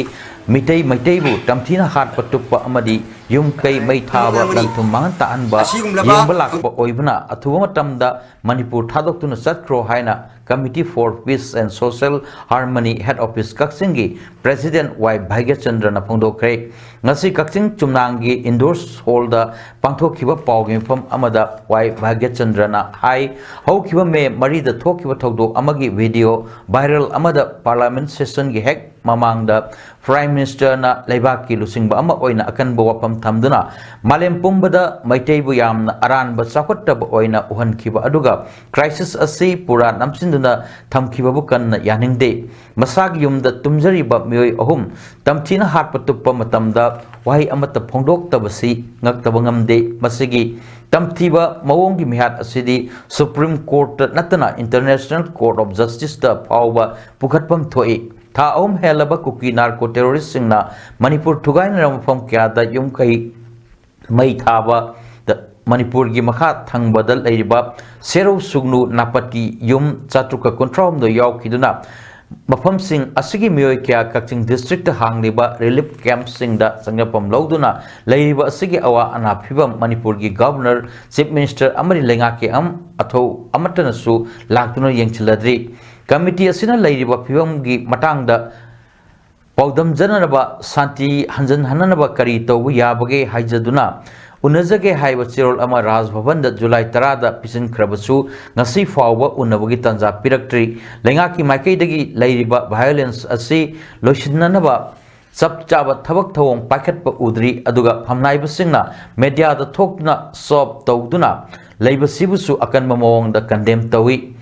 ꯃꯤꯇꯩ ꯃꯩꯇꯩꯕꯨ ꯇꯝꯊꯤꯅ ꯍꯥꯠꯄ ꯇꯨꯞꯄ ꯑꯃꯗꯤ ꯌꯨꯝ ꯀꯩ ꯃꯩ ꯊꯥꯕ, ꯂꯟ ꯊꯨꯝ ꯃꯥꯡꯍꯟ ꯇꯥꯍꯟꯕ ꯑꯁꯤꯒꯨꯝꯂꯕ ꯌꯦꯡꯕ ꯂꯥꯛꯄ ꯑꯣꯏꯕꯅ ꯑꯊꯨꯕ ꯃꯇꯝꯗ ꯃꯅꯤꯄꯨꯔ ꯊꯥꯗꯣꯛꯇꯨꯅ ꯆꯠꯈ꯭ꯔꯣ ꯍꯥꯏꯅ Committee for Peace and Social Harmony Head Office ꯀꯛꯆꯤꯡꯒꯤ President ꯋꯥꯏ ꯚꯥꯒ꯭ꯌꯆꯟꯗ꯭ꯔꯅ ꯐꯣꯡꯗꯣꯛꯈ꯭ꯔꯦ꯫ ꯉꯁꯤ ꯀꯛꯆꯤꯡ ꯆꯨꯝꯅꯥꯡꯒꯤ Indoor Hallꯗ ꯄꯥꯡꯊꯣꯛꯈꯤꯕ ꯄꯥꯎꯒꯤ ꯃꯤꯐꯝ ꯑꯃꯗ ꯋꯥꯏ ꯚꯥꯒ꯭ꯌꯆꯟꯗ꯭ꯔꯅ ꯍꯥꯏ, ꯍꯧꯈꯤꯕ ꯃꯦ ꯃꯔꯤꯗ ꯊꯣꯛꯈꯤꯕ ꯊꯧꯗꯣꯛ ꯑꯃꯒꯤ video viral ꯑꯃꯗ Parliament sessionꯒꯤ ꯍꯦꯛ ꯃꯃꯥꯡꯗ Prime Ministerꯅ ꯂꯩꯕꯥꯛꯀꯤ ꯂꯨꯆꯤꯡꯕ ꯑꯃ ꯑꯣꯏꯅ ꯑꯀꯟꯕ ꯋꯥꯐꯝ ꯊꯝꯗꯨꯅ ꯃꯥꯂꯦꯝ ꯄꯨꯝꯕꯗ ꯃꯩꯇꯩꯕꯨ ꯌꯥꯝꯅ ꯑꯔꯥꯟꯕ ꯆꯥꯎꯈꯠꯇꯕ ꯑꯣꯏꯅ ꯎꯍꯟꯈꯤꯕ ꯑꯗꯨꯒ crisis ꯑꯁꯤ ꯄꯨꯔꯥ ꯅꯝꯁꯤꯟꯗꯨꯅ ꯊꯝꯈꯤꯕꯕꯨ ꯀꯟꯅ ꯌꯥꯅꯤꯡꯗꯦ꯫ ꯃꯁꯥꯒꯤ ꯌꯨꯝꯗ ꯇꯨꯝꯖꯔꯤꯕ ꯃꯤꯑꯣꯏ ꯑꯍꯨꯝ ꯇꯝꯊꯤꯅ ꯍꯥꯠꯄ ꯇꯨꯞꯄ ꯃꯇꯝꯗ ꯋꯥꯍꯩ ꯑꯃꯠꯇ ꯐꯣꯡꯗꯣꯛꯇꯕꯁꯤ ꯉꯛꯇꯕ ꯉꯝꯗꯦ꯫ ꯃꯁꯤꯒꯤ ꯇꯝꯊꯤꯕ ꯃꯑꯣꯡꯒꯤ ꯃꯤꯍꯥꯠ ꯑꯁꯤꯗꯤ Supreme Courtꯇ ꯅꯠꯇꯅ International Court of Justiceꯇ ꯐꯥꯎꯕ ꯄꯨꯈꯠꯐꯝ ꯊꯣꯛꯏ꯫ ꯊꯥ ꯑꯍꯨꯝ ꯍꯦꯜꯂꯕ ꯀꯨꯀꯤ narco terroristꯁꯤꯡꯅ ꯃꯅꯤꯄꯨꯔ ꯊꯨꯒꯥꯏꯅꯔꯕ ꯃꯐꯝ ꯀꯌꯥꯗ ꯌꯨꯝ ꯀꯩ ꯃꯩ ꯊꯥꯕꯗ ꯃꯅꯤꯄꯨꯔꯒꯤ ꯃꯈꯥ ꯊꯪꯕꯗ ꯂꯩꯔꯤꯕ ꯁꯦꯔꯧ ꯁꯨꯒꯅꯨ ꯅꯥꯄꯇꯤ ꯌꯨꯝ ꯆꯥꯇ꯭ꯔꯨꯛꯀ ꯀꯨꯟꯊ꯭ꯔꯥꯍꯨꯝꯗꯣꯏ ꯌꯥꯎꯈꯤꯗꯨꯅ, ꯃꯐꯝꯁꯤꯡ ꯑꯁꯤꯒꯤ ꯃꯤꯑꯣꯏ ꯀꯌꯥ ꯀꯛꯆꯤꯡ districtꯇ ꯍꯥꯡꯂꯤꯕ relief campꯁꯤꯡꯗ ꯆꯪꯖꯐꯝ ꯂꯧꯗꯨꯅ ꯂꯩꯔꯤꯕ ꯑꯁꯤꯒꯤ ꯑꯋꯥ ꯑꯅꯥ ꯐꯤꯕꯝ ꯃꯅꯤꯄꯨꯔꯒꯤ Governor, Chief Minister ꯑꯃꯗꯤ ꯂꯩꯉꯥꯛꯀꯤ ꯑꯝ-, ꯑꯊꯧ ꯑꯃꯠꯇꯅꯁꯨ ꯂꯥꯛꯇꯨꯅ ꯌꯦꯡꯁꯤꯜꯂꯗ꯭ꯔꯤ꯫ Committee ꯑꯁꯤꯅ ꯂꯩꯔꯤꯕ ꯐꯤꯕꯝꯒꯤ ꯃꯇꯥꯡꯗ ꯄꯥꯎꯗꯝꯖꯅꯅꯕ, ꯁꯥꯟꯇꯤ ꯍꯟꯖꯟꯍꯟꯅꯅꯕ ꯀꯔꯤ ꯇꯧꯕ ꯌꯥꯕꯒꯦ ꯍꯥꯏꯖꯗꯨꯅ ꯎꯅꯖꯒꯦ ꯍꯥꯏꯕ ꯆꯦꯔꯣꯜ ꯑꯃ ꯔꯥꯖ ꯚꯕꯟꯗ ꯖꯨꯂꯥꯏ ꯇꯔꯥꯗ ꯄꯤꯁꯤꯟꯈ꯭ꯔꯕꯁꯨ ꯉꯁꯤ ꯐꯥꯎꯕ ꯎꯅꯕꯒꯤ ꯇꯥꯟꯖꯥ ꯄꯤꯔꯛꯇ꯭ꯔꯤ꯫ ꯂꯩꯉꯥꯛꯀꯤ ꯃꯥꯏꯀꯩꯗꯒꯤ ꯂꯩꯔꯤꯕ violence ꯑꯁꯤ ꯂꯣꯏꯁꯤꯟꯅꯅꯕ ꯆꯞ ꯆꯥꯕ ꯊꯕꯛ ꯊꯧꯑꯣꯡ ꯄꯥꯏꯈꯠꯄ ꯎꯗ꯭ꯔꯤ, ꯑꯗꯨꯒ ꯐꯝꯅꯥꯏꯕꯁꯤꯡꯅ mediaꯗ ꯊꯣꯛꯇꯨꯅ show off ꯇꯧꯗꯨꯅ ꯂꯩꯕꯁꯤꯕꯨꯁꯨ ꯑꯀꯟꯕ ꯃꯑꯣꯡꯗ condemn ꯇꯧꯏ꯫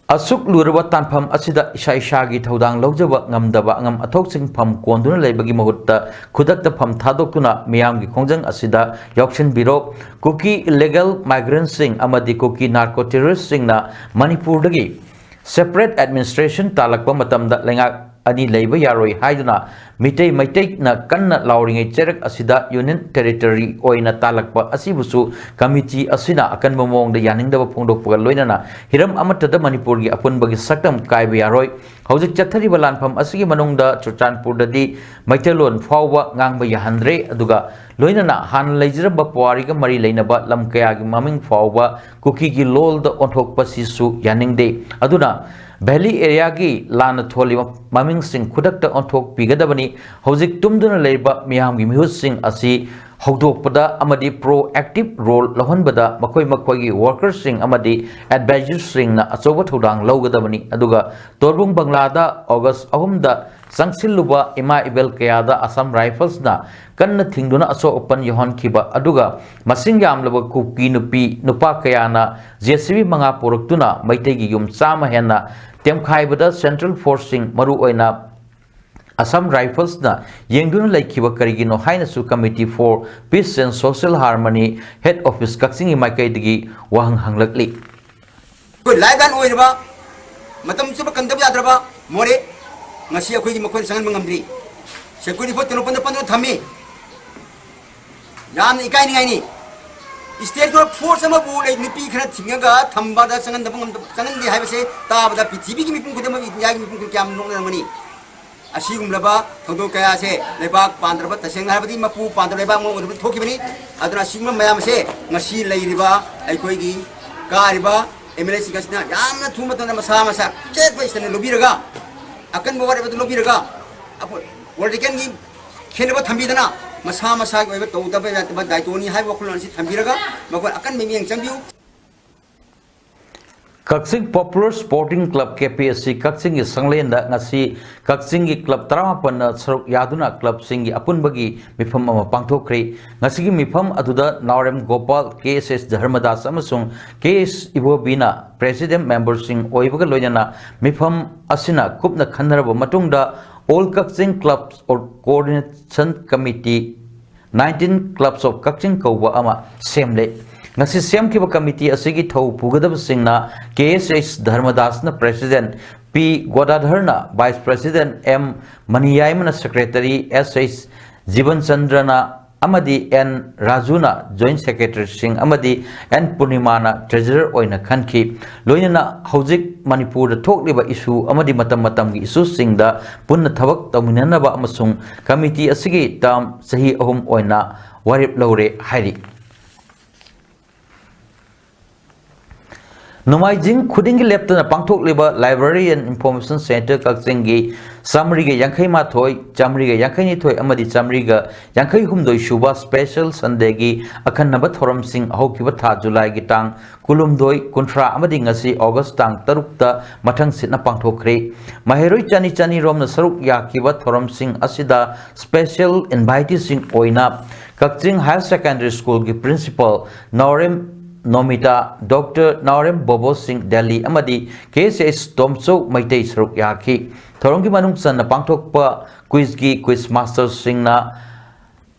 ꯑꯁꯨꯛ ꯂꯨꯔꯕ ꯇꯥꯟꯐꯝ ꯑꯁꯤꯗ ꯏꯁꯥ ꯏꯁꯥꯒꯤ ꯊꯧꯗꯥꯡ ꯂꯧꯖꯕ ꯉꯝꯗꯕ ꯑꯉꯝ ꯑꯊꯧꯁꯤꯡ ꯐꯝ ꯀꯣꯟꯗꯨꯅ ꯂꯩꯕꯒꯤ ꯃꯍꯨꯠꯇ ꯈꯨꯗꯛꯇ ꯐꯝ ꯊꯥꯗꯣꯛꯇꯨꯅ ꯃꯤꯌꯥꯝꯒꯤ ꯈꯣꯡꯖꯪ ꯑꯁꯤꯗ ꯌꯥꯎꯁꯤꯟꯕꯤꯔꯣ꯫ ꯀꯨꯀꯤ illegal migrantꯁꯤꯡ ꯑꯃꯗꯤ ꯀꯨꯀꯤ narco terroristꯁꯤꯡꯅ ꯃꯅꯤꯄꯨꯔꯗꯒꯤ separate administration ꯇꯥꯜꯂꯛꯄ ꯃꯇꯝꯗ ꯂꯩꯉꯥꯛ ꯑꯅꯤ ꯂꯩꯕ ꯌꯥꯔꯣꯏ ꯍꯥꯏꯗꯨꯅ ꯃꯤꯇꯩ ꯃꯩꯇꯩꯅ ꯀꯟꯅ ꯂꯥꯎꯔꯤꯉꯩ ꯆꯩꯔꯛ ꯑꯁꯤꯗ ꯌꯨꯅꯤꯌꯟ ꯇꯦꯔꯤꯇꯣꯔꯤ ꯑꯣꯏꯅ ꯇꯥꯜꯂꯛꯄ ꯑꯁꯤꯕꯨꯁꯨ ꯀꯃꯤꯇꯤ ꯑꯁꯤꯅ ꯑꯀꯟꯕ ꯃꯑꯣꯡꯗ ꯌꯥꯅꯤꯡꯗꯕ ꯐꯣꯡꯗꯣꯛꯄꯒ ꯂꯣꯏꯅꯅ ꯍꯤꯔꯝ ꯑꯃꯠꯇꯗ ꯃꯅꯤꯄꯨꯔꯒꯤ ꯑꯄꯨꯟꯕꯒꯤ ꯁꯛꯇꯝ ꯀꯥꯏꯕ ꯌꯥꯔꯣꯏ꯫ ꯍꯧꯖꯤꯛ ꯆꯠꯊꯔꯤꯕ ꯂꯥꯟꯐꯝ ꯑꯁꯤꯒꯤ ꯃꯅꯨꯡꯗ ꯆꯨꯔꯆꯥꯟꯄꯨꯔꯗꯗꯤ ꯃꯩꯇꯩꯂꯣꯟ ꯐꯥꯎꯕ ꯉꯥꯡꯕ ꯌꯥꯍꯟꯗ꯭ꯔꯦ꯫ ꯑꯗꯨꯒ ꯂꯣꯏꯅꯅ ꯍꯥꯟꯅ ꯂꯩꯖꯔꯝꯕ ꯄꯨꯋꯥꯔꯤꯒ ꯃꯔꯤ ꯂꯩꯅꯕ ꯂꯝ ꯀꯌꯥꯒꯤ ꯃꯃꯤꯡ ꯐꯥꯎꯕ ꯀꯨꯀꯤꯒꯤ ꯂꯣꯜꯗ ꯑꯣꯟꯊꯣꯛꯄꯁꯤꯁꯨ ꯌꯥꯅꯤꯡꯗꯦ꯫ ꯑꯗꯨꯅ ꯚꯦꯂꯤ ꯑꯦꯔꯤꯌꯥꯒꯤ ꯂꯥꯟꯅ ꯊꯣꯜꯂꯤꯕ ꯃꯃꯤꯡꯁꯤꯡ ꯈꯨꯗꯛꯇ ꯑꯣꯟꯊꯣꯛꯄꯤꯒꯗꯕꯅꯤ꯫ ꯍꯧꯖꯤꯛ ꯇꯨꯝꯗꯨꯅ ꯂꯩꯔꯤꯕ ꯃꯤꯌꯥꯝꯒꯤ ꯃꯤꯍꯨꯠꯁꯤꯡ ꯑꯁꯤ ꯍꯧꯗꯣꯛꯄꯗ ꯑꯃꯗꯤ ꯄ꯭ꯔꯣꯑꯦꯛꯇꯤꯚ ꯔꯣꯜ ꯂꯧꯍꯟꯕꯗ ꯃꯈꯣꯏ ꯃꯈꯣꯏꯒꯤ ꯋꯥꯔꯀꯔꯁꯤꯡ ꯑꯃꯗꯤ ꯑꯦꯗꯚꯥꯏꯖꯔꯁꯤꯡꯅ ꯑꯆꯧꯕ ꯊꯧꯗꯥꯡ ꯂꯧꯒꯗꯕꯅꯤ꯫ ꯑꯗꯨꯒ ꯇꯣꯔꯕꯨꯡ ꯕꯪꯂꯥꯗ ꯑꯣꯒꯁ ꯑꯍꯨꯝꯗ ꯆꯪꯁꯤꯜꯂꯨꯕ ꯏꯃꯥ ꯏꯕꯦꯜ ꯀꯌꯥꯗ ꯑꯁꯥꯝ ꯔꯥꯏꯐꯜꯁꯅ ꯀꯟꯅ ꯊꯤꯡꯗꯨꯅ ꯑꯁꯣꯛ ꯑꯄꯟ ꯌꯧꯍꯟꯈꯤꯕ, ꯑꯗꯨꯒ ꯃꯁꯤꯡ ꯌꯥꯝꯂꯕ ꯀꯨꯀꯤ ꯅꯨꯄꯤ ꯅꯨꯄꯥ ꯀꯌꯥꯅ ꯖꯦ ꯁꯤ ꯕꯤ ꯃꯉꯥ ꯄꯨꯔꯛꯇꯨꯅ ꯃꯩꯇꯩꯒꯤ ꯌꯨꯝ ꯆꯥꯝꯃ ꯍꯦꯟꯅ ꯇꯦꯝꯈꯥꯏꯕꯗ ꯁꯦꯟꯇ꯭ꯔꯦꯜ ꯐꯣꯔꯁꯁꯤꯡ, ꯃꯔꯨꯑꯣꯏꯅ ꯑꯁꯥꯝ ꯔꯥꯏꯐꯜꯁꯅ ꯌꯦꯡꯗꯨꯅ ꯂꯩꯈꯤꯕ ꯀꯔꯤꯒꯤꯅꯣ ꯍꯥꯏꯅꯁꯨ Committee for Peace and Social Harmony, Head Office, ꯀꯛꯆꯤꯡꯒꯤ ꯃꯥꯏꯀꯩꯗꯒꯤ ꯋꯥꯍꯪ ꯍꯪꯂꯛꯂꯤ꯫ ꯑꯩꯈꯣꯏ ꯂꯥꯏꯐ ꯂꯥꯏꯟ ꯑꯣꯏꯔꯕ, ꯃꯇꯝ ꯆꯨꯞꯄ ꯀꯟꯗꯕ ꯌꯥꯗ꯭ꯔꯕ ꯃꯣꯔꯦ, ꯉꯁꯤ ꯑꯩꯈꯣꯏꯒꯤ ꯃꯈꯣꯏꯅ ꯆꯪꯍꯟꯕ ꯉꯝꯗ꯭ꯔꯤ꯫ ꯁꯦꯀ꯭ꯌꯨꯔꯤꯇꯤ ꯐꯣꯔꯁ ꯇꯦꯡꯅꯧꯄꯜꯗ ꯄꯟꯗꯨꯅ ꯊꯝꯃꯤ꯫ ꯌꯥꯝꯅ ꯏꯀꯥꯏꯅꯤꯡꯉꯥꯏꯅꯤ꯫ ꯁ꯭ꯇꯦꯠ ꯐꯣꯔꯁ ꯑꯃꯕꯨ ꯂꯩ, ꯅꯨꯄꯤ ꯈꯔ ꯊꯤꯡꯉꯒ ꯊꯝꯕꯗ ꯆꯪꯍꯟꯗꯕ ꯉꯝꯗꯕ, ꯆꯪꯍꯟꯗꯦ ꯍꯥꯏꯕꯁꯦ ꯇꯥꯕꯗ ꯄ꯭ꯔꯤꯊꯤꯕꯤꯒꯤ ꯃꯤꯄꯨꯝ ꯈꯨꯗꯤꯡꯃꯛ, ꯏꯟꯗꯤꯌꯥꯒꯤ ꯃꯤꯄꯨꯝ ꯈꯨꯗꯤꯡꯃꯛ ꯀꯌꯥꯝ ꯅꯣꯛꯅꯔꯝꯒꯅꯤ꯫ ꯑꯁꯤꯒꯨꯝꯂꯕ ꯊꯧꯗꯣꯛ ꯀꯌꯥꯁꯦ ꯂꯩꯕꯥꯛ ꯄꯥꯟꯗ꯭ꯔꯕ, ꯇꯁꯦꯡꯅ ꯍꯥꯏꯔꯕꯗꯤ ꯃꯄꯨ ꯄꯥꯟꯗ꯭ꯔꯕ ꯂꯩꯕꯥꯛ ꯑꯃ ꯑꯣꯏꯔꯕꯗꯤ ꯊꯣꯛꯈꯤꯕꯅꯤ꯫ ꯑꯗꯨꯅ ꯑꯁꯤꯒꯨꯝꯕ ꯃꯌꯥꯝ ꯑꯁꯦ ꯉꯁꯤ ꯂꯩꯔꯤꯕ ꯑꯩꯈꯣꯏꯒꯤ ꯀꯥꯔꯤꯕ ꯑꯦꯝ ꯑꯦꯜ ꯑꯦꯁꯤꯡ ꯑꯁꯤꯅ ꯌꯥꯝꯅ ꯊꯨꯕ ꯃꯇꯝꯗ ꯃꯁꯥ ꯃꯁꯥ ꯆꯦꯠꯄ ꯏꯁꯇꯦꯟꯗ ꯂꯧꯕꯤꯔꯒ, ꯑꯀꯟꯕ ꯋꯥꯔꯦꯞ ꯑꯗꯨ ꯂꯧꯕꯤꯔꯒ, ꯑꯩꯈꯣꯏ ꯄꯣꯂꯤꯇꯤꯀꯦꯜꯒꯤ ꯈꯦꯠꯅꯕ ꯊꯝꯕꯤꯗꯅ ꯃꯁꯥ ꯃꯁꯥꯒꯤ ꯑꯣꯏꯕ ꯇꯧꯗꯕ ꯌꯥꯗꯕ ꯗꯥꯏꯇꯣꯅꯤ ꯍꯥꯏꯕ ꯋꯥꯈꯜꯂꯣꯟ ꯑꯁꯤ ꯊꯝꯕꯤꯔꯒ ꯃꯈꯣꯏ ꯑꯀꯟꯕ ꯃꯤꯠꯌꯦꯡ ꯆꯪꯕꯤꯌꯨ꯫ ꯀꯛꯆꯤꯡ Popular Sporting Club, K P S C, ꯀꯛꯆꯤꯡꯒꯤ ꯁꯪꯂꯦꯟꯗ ꯉꯁꯤ ꯀꯛꯆꯤꯡꯒꯤ ꯀ꯭ꯂꯕ ꯇꯔꯥꯃꯥꯄꯟꯅ ꯁꯔꯨꯛ ꯌꯥꯗꯨꯅ ꯀ꯭ꯂꯕꯁꯤꯡꯒꯤ ꯑꯄꯨꯟꯕꯒꯤ ꯃꯤꯐꯝ ꯑꯃ ꯄꯥꯡꯊꯣꯛꯈ꯭ꯔꯦ꯫ ꯉꯁꯤꯒꯤ ꯃꯤꯐꯝ ꯑꯗꯨꯗ ꯅꯥꯎꯔꯦꯝ ꯒꯣꯄꯥꯜ, ꯀꯦ ꯑꯦꯁ ꯑꯦꯁ ꯙꯔꯃꯗꯥꯁ ꯑꯃꯁꯨꯡ ꯀꯦ ꯑꯦꯁ ꯏꯕꯣꯕꯤꯅ ꯄ꯭ꯔꯦꯁꯤꯗꯦꯟꯠ ꯃꯦꯝꯕꯔꯁꯤꯡ ꯑꯣꯏꯕꯒ ꯂꯣꯏꯅꯅ ꯃꯤꯐꯝ ꯑꯁꯤꯅ ꯀꯨꯞꯅ ꯈꯟꯅꯔꯕ ꯃꯇꯨꯡꯗ All Kakching Clubs Coordination Committee, nineteen Clubs of Kakching ꯀꯧꯕ ꯑꯃ ꯁꯦꯝꯂꯦ꯫ ꯉꯁꯤ ꯁꯦꯝꯈꯤꯕ ꯀꯃꯤꯇꯤ ꯑꯁꯤꯒꯤ ꯊꯧ ꯄꯨꯒꯗꯕꯁꯤꯡꯅ ꯀꯦ ꯑꯦꯁ ꯑꯦꯁ ꯙꯔꯃꯗꯥꯁꯅ ꯄ꯭ꯔꯦꯁꯤꯗꯦꯟꯠ, ꯄꯤ ꯒꯣꯗꯥꯙꯔꯅ Vice President, ꯑꯦꯝ ꯃꯅꯤꯌꯥꯏꯃꯅ Secretary, ꯑꯦꯁ ꯑꯩꯆ ꯖꯤꯕꯟꯆꯟꯗ꯭ꯔꯅ ꯑꯃꯗꯤ ꯑꯦꯟ ꯔꯥꯖꯨꯅ Joint Secretaryꯁꯤꯡ ꯑꯃꯗꯤ ꯑꯦꯟ ꯄꯨꯔꯅꯤꯃꯥꯅ Treasurer ꯑꯣꯏꯅ ꯈꯟꯈꯤ꯫ ꯂꯣꯏꯅꯅ ꯍꯧꯖꯤꯛ ꯃꯅꯤꯄꯨꯔꯗ ꯊꯣꯛꯂꯤꯕ issue ꯑꯃꯗꯤ ꯃꯇꯝ ꯃꯇꯝꯒꯤ issueꯁꯤꯡꯗ ꯄꯨꯟꯅ ꯊꯕꯛ ꯇꯧꯃꯤꯟꯅꯅꯕ ꯑꯃꯁꯨꯡ committee ꯑꯁꯤꯒꯤ term ꯆꯍꯤ ꯑꯍꯨꯝ ꯑꯣꯏꯅ ꯋꯥꯔꯦꯞ ꯂꯧꯔꯦ ꯍꯥꯏꯔꯤ꯫ ꯅꯣꯡꯃꯥꯏꯖꯤꯡ ꯈꯨꯗꯤꯡꯒꯤ ꯂꯦꯞꯇꯅ ꯄꯥꯡꯊꯣꯛꯂꯤꯕ Library and Information Centre ꯀꯛꯆꯤꯡꯒꯤ ꯆꯥꯃꯔꯤꯒ ꯌꯥꯡꯈꯩ ꯃꯥꯊꯣꯏ, ꯆꯥꯃꯔꯤꯒ ꯌꯥꯡꯈꯩ ꯅꯤꯊꯣꯏ ꯑꯃꯗꯤ ꯆꯥꯃꯔꯤꯒ ꯌꯥꯡꯈꯩ ꯍꯨꯝꯗꯣꯏ ꯁꯨꯕ Special Sundayꯒꯤ ꯑꯈꯟꯅꯕ ꯊꯧꯔꯝꯁꯤꯡ ꯍꯧꯈꯤꯕ ꯊꯥ ꯖꯨꯂꯥꯏꯒꯤ ꯇꯥꯡ ꯀꯨꯟꯍꯨꯝꯗꯣꯏ, ꯀꯨꯟꯊ꯭ꯔꯥ ꯑꯃꯗꯤ ꯉꯁꯤ ꯑꯣꯒꯁ ꯇꯥꯡ ꯇꯔꯨꯛꯇ ꯃꯊꯪ ꯁꯤꯠꯅ ꯄꯥꯡꯊꯣꯛꯈ꯭ꯔꯦ꯫ ꯃꯍꯩꯔꯣꯏ ꯆꯅꯤ ꯆꯅꯤ ꯔꯣꯝꯅ ꯁꯔꯨꯛ ꯌꯥꯈꯤꯕ ꯊꯧꯔꯝꯁꯤꯡ ꯑꯁꯤꯗ special inviteeꯁꯤꯡ ꯑꯣꯏꯅ ꯀꯛꯆꯤꯡ Higher Secondary Schoolꯒꯤ Principal ꯅꯥꯎꯔꯦꯝ ꯅꯣꯃꯤꯇꯥ, Doctor ꯅꯥꯎꯔꯦꯝ ꯕꯣꯕꯣ ꯁꯤꯡ ꯗꯦꯜꯂꯤ ꯑꯃꯗꯤ ꯀꯦ ꯑꯦꯁ ꯑꯦꯁ ꯇꯣꯝꯆꯧ ꯃꯩꯇꯩ ꯁꯔꯨꯛ ꯌꯥꯈꯤ꯫ ꯊꯧꯔꯝꯒꯤ ꯃꯅꯨꯡ ꯆꯟꯅ ꯄꯥꯡꯊꯣꯛꯄ quizꯀꯤ quiz masterꯁꯤꯡꯅ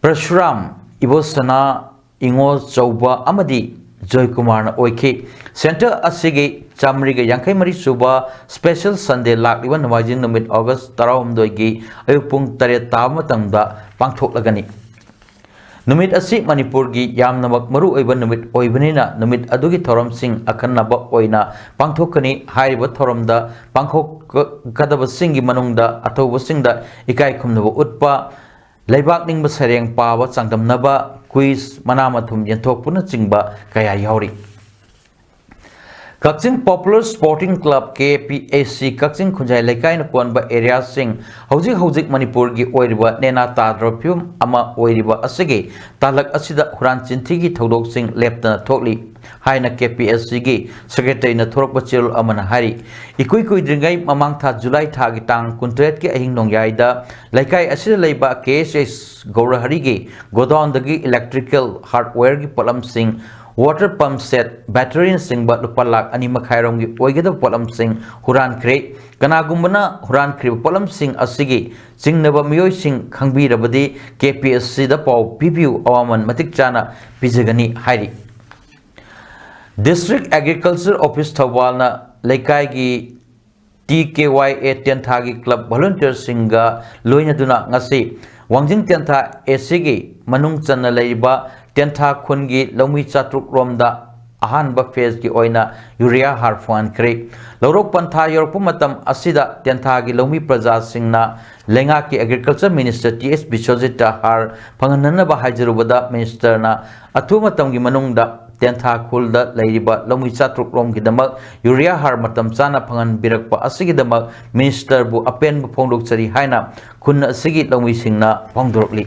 ꯄ꯭ꯔꯁꯨꯔꯥꯝ, ꯏꯕꯣꯁꯅꯥ, ꯏꯉꯣ ꯆꯧꯕ ꯑꯃꯗꯤ ꯖꯣꯏꯀꯨꯃꯥꯔꯅ ꯑꯣꯏꯈꯤ꯫ Centre ꯑꯁꯤꯒꯤ ꯆꯥꯃꯔꯤꯒ ꯌꯥꯡꯈꯩ ꯃꯔꯤ ꯁꯨꯕ Special Sunday ꯂꯥꯛꯂꯤꯕ ꯅꯣꯡꯃꯥꯏꯖꯤꯡ ꯅꯨꯃꯤꯠ ꯑꯣꯒꯁ ꯇꯔꯥꯍꯨꯝꯗꯣꯏꯒꯤ ꯑꯌꯨꯛ ꯄꯨꯡ ꯇꯔꯦꯠ ꯇꯥꯕ ꯃꯇꯝꯗ ꯄꯥꯡꯊꯣꯛꯂꯒꯅꯤ꯫ ꯅꯨꯃꯤꯠ ꯑꯁꯤ ꯃꯅꯤꯄꯨꯔꯒꯤ ꯌꯥꯝꯅꯃꯛ ꯃꯔꯨꯑꯣꯏꯕ ꯅꯨꯃꯤꯠ ꯑꯣꯏꯕꯅꯤꯅ ꯅꯨꯃꯤꯠ ꯑꯗꯨꯒꯤ ꯊꯧꯔꯝꯁꯤꯡ ꯑꯈꯟꯅꯕ ꯑꯣꯏꯅ ꯄꯥꯡꯊꯣꯛꯀꯅꯤ꯫ ꯍꯥꯏꯔꯤꯕ ꯊꯧꯔꯝꯗ ꯄꯥꯡꯊꯣꯛꯀꯗꯕꯁꯤꯡꯒꯤ ꯃꯅꯨꯡꯗ ꯑꯊꯧꯕꯁꯤꯡꯗ ꯏꯀꯥꯏ ꯈꯨꯝꯅꯕ ꯎꯠꯄ, ꯂꯩꯕꯥꯛ ꯅꯤꯡꯕ ꯁꯩꯔꯦꯡ ꯄꯥꯕ ꯆꯥꯡꯗꯝꯅꯕ, quiz, ꯃꯅꯥ ꯃꯊꯨꯝ ꯌꯦꯟꯊꯣꯛꯄꯅꯆꯤꯡꯕ ꯀꯌꯥ ꯌꯥꯎꯔꯤ꯫ ꯀꯛꯆꯤꯡ Popular Sporting Club, K P S C, ꯀꯛꯆꯤꯡ ꯈꯨꯟꯖꯥꯏ ꯂꯩꯀꯥꯏꯅ ꯀꯣꯟꯕ areaꯁꯤꯡ ꯍꯧꯖꯤꯛ ꯍꯧꯖꯤꯛ ꯃꯅꯤꯄꯨꯔꯒꯤ ꯑꯣꯏꯔꯤꯕ ꯅꯦꯅꯥ ꯇꯥꯗ꯭ꯔꯕ ꯐꯤꯕꯝ ꯑꯃ ꯑꯣꯏꯔꯤꯕ ꯑꯁꯤꯒꯤ ꯇꯥꯂꯛ ꯑꯁꯤꯗ ꯍꯨꯔꯥꯟ ꯆꯤꯟꯊꯤꯒꯤ ꯊꯧꯗꯣꯛꯁꯤꯡ ꯂꯦꯞꯇꯅ ꯊꯣꯛꯂꯤ ꯍꯥꯏꯅ ꯀꯦ ꯄꯤ ꯑꯦꯁ ꯁꯤꯒꯤ Secretaryꯅ ꯊꯣꯔꯛꯄ ꯆꯦꯔꯣꯜ ꯑꯃꯅ ꯍꯥꯏꯔꯤ꯫ ꯏꯀꯨꯏ ꯀꯨꯏꯗ꯭ꯔꯤꯉꯩ ꯃꯃꯥꯡ ꯊꯥ ꯖꯨꯂꯥꯏ ꯊꯥꯒꯤ ꯇꯥꯡ ꯀꯨꯟꯇꯔꯦꯠꯀꯤ ꯑꯍꯤꯡ ꯅꯣꯡꯌꯥꯏꯗ ꯂꯩꯀꯥꯏ ꯑꯁꯤꯗ ꯂꯩꯕ ꯀꯦ ꯑꯦꯁ ꯑꯦꯁ ꯒꯧꯔꯍꯔꯤꯒꯤ godownꯗꯒꯤ electrical hardwareꯒꯤ ꯄꯣꯠꯂꯝꯁꯤꯡ, water pump set, batteryꯅꯆꯤꯡꯕ ꯂꯨꯄꯥ ꯂꯥꯈ ꯑꯅꯤ ꯃꯈꯥꯏꯔꯣꯝꯒꯤ ꯑꯣꯏꯒꯗꯕ ꯄꯣꯠꯂꯝꯁꯤꯡ ꯍꯨꯔꯥꯟꯈ꯭ꯔꯦ꯫ ꯀꯅꯥꯒꯨꯝꯕꯅ ꯍꯨꯔꯥꯟꯈ꯭ꯔꯤꯕ ꯄꯣꯠꯂꯝꯁꯤꯡ ꯑꯁꯤꯒꯤ ꯆꯤꯡꯅꯕ ꯃꯤꯑꯣꯏꯁꯤꯡ ꯈꯪꯕꯤꯔꯕꯗꯤ ꯀꯦ ꯄꯤ ꯑꯦꯁ ꯁꯤꯗ ꯄꯥꯎ ꯄꯤꯕꯤꯌꯨ, ꯑꯋꯥꯃꯟ ꯃꯇꯤꯛ ꯆꯥꯅ ꯄꯤꯖꯒꯅꯤ ꯍꯥꯏꯔꯤ꯫ District Agriculture Office ꯊꯧꯕꯥꯜꯅ ꯂꯩꯀꯥꯏꯒꯤ ꯇꯤ ꯀꯦ ꯋꯥꯏ ꯑꯦ ꯇꯦꯟꯊꯥꯒꯤ ꯀ꯭ꯂꯕ ꯚꯣꯂꯨꯟꯇꯤꯌꯔꯁꯤꯡꯒ ꯂꯣꯏꯅꯗꯨꯅ ꯉꯁꯤ ꯋꯥꯡꯖꯤꯡ ꯇꯦꯟꯊꯥ ꯑꯦ ꯁꯤꯒꯤ ꯃꯅꯨꯡ ꯆꯟꯅ ꯂꯩꯔꯤꯕ ꯇꯦꯟꯊꯥ ꯈꯨꯟꯒꯤ ꯂꯧꯃꯤ ꯆꯥꯇ꯭ꯔꯨꯛ ꯔꯣꯝꯗ ꯑꯍꯥꯟꯕ ꯐꯦꯖꯀꯤ ꯑꯣꯏꯅ ꯌꯨꯔꯤꯌꯥ ꯍꯥꯔ ꯐꯪꯍꯟꯈ꯭ꯔꯦ꯫ ꯂꯧꯔꯣꯛ ꯄꯟꯊꯥ ꯌꯧꯔꯛꯄ ꯃꯇꯝ ꯑꯁꯤꯗ ꯇꯦꯟꯊꯥꯒꯤ ꯂꯧꯃꯤ ꯄ꯭ꯔꯖꯥꯁꯤꯡꯅ ꯂꯩꯉꯥꯛꯀꯤ ꯑꯦꯒ꯭ꯔꯤꯀꯜꯆꯔ ꯃꯤꯅꯤꯁꯇꯔ ꯇꯤ ꯑꯦꯁ ꯕꯤꯁ꯭ꯋꯖꯤꯠꯇ ꯍꯥꯔ ꯐꯪꯍꯟꯅꯅꯕ ꯍꯥꯏꯖꯔꯨꯕꯗ, ꯃꯤꯅꯤꯁꯇꯔꯅ ꯑꯊꯨꯕ ꯃꯇꯝꯒꯤ ꯃꯅꯨꯡꯗ ꯇꯦꯟꯊꯥ ꯈꯨꯜꯗ ꯂꯩꯔꯤꯕ ꯂꯧꯃꯤ ꯆꯥꯇ꯭ꯔꯨꯛ ꯔꯣꯝꯒꯤꯗꯃꯛ ꯌꯨꯔꯤꯌꯥ ꯍꯥꯔ ꯃꯇꯝ ꯆꯥꯅ ꯐꯪꯍꯟꯕꯤꯔꯛꯄ ꯑꯁꯤꯒꯤꯗꯃꯛ ꯃꯤꯅꯤꯁꯇꯔꯕꯨ ꯑꯄꯦꯟꯕ ꯐꯣꯡꯗꯣꯛꯆꯔꯤ ꯍꯥꯏꯅ ꯈꯨꯟ ꯑꯁꯤꯒꯤ ꯂꯧꯃꯤꯁꯤꯡꯅ ꯐꯣꯡꯗꯣꯔꯛꯂꯤ꯫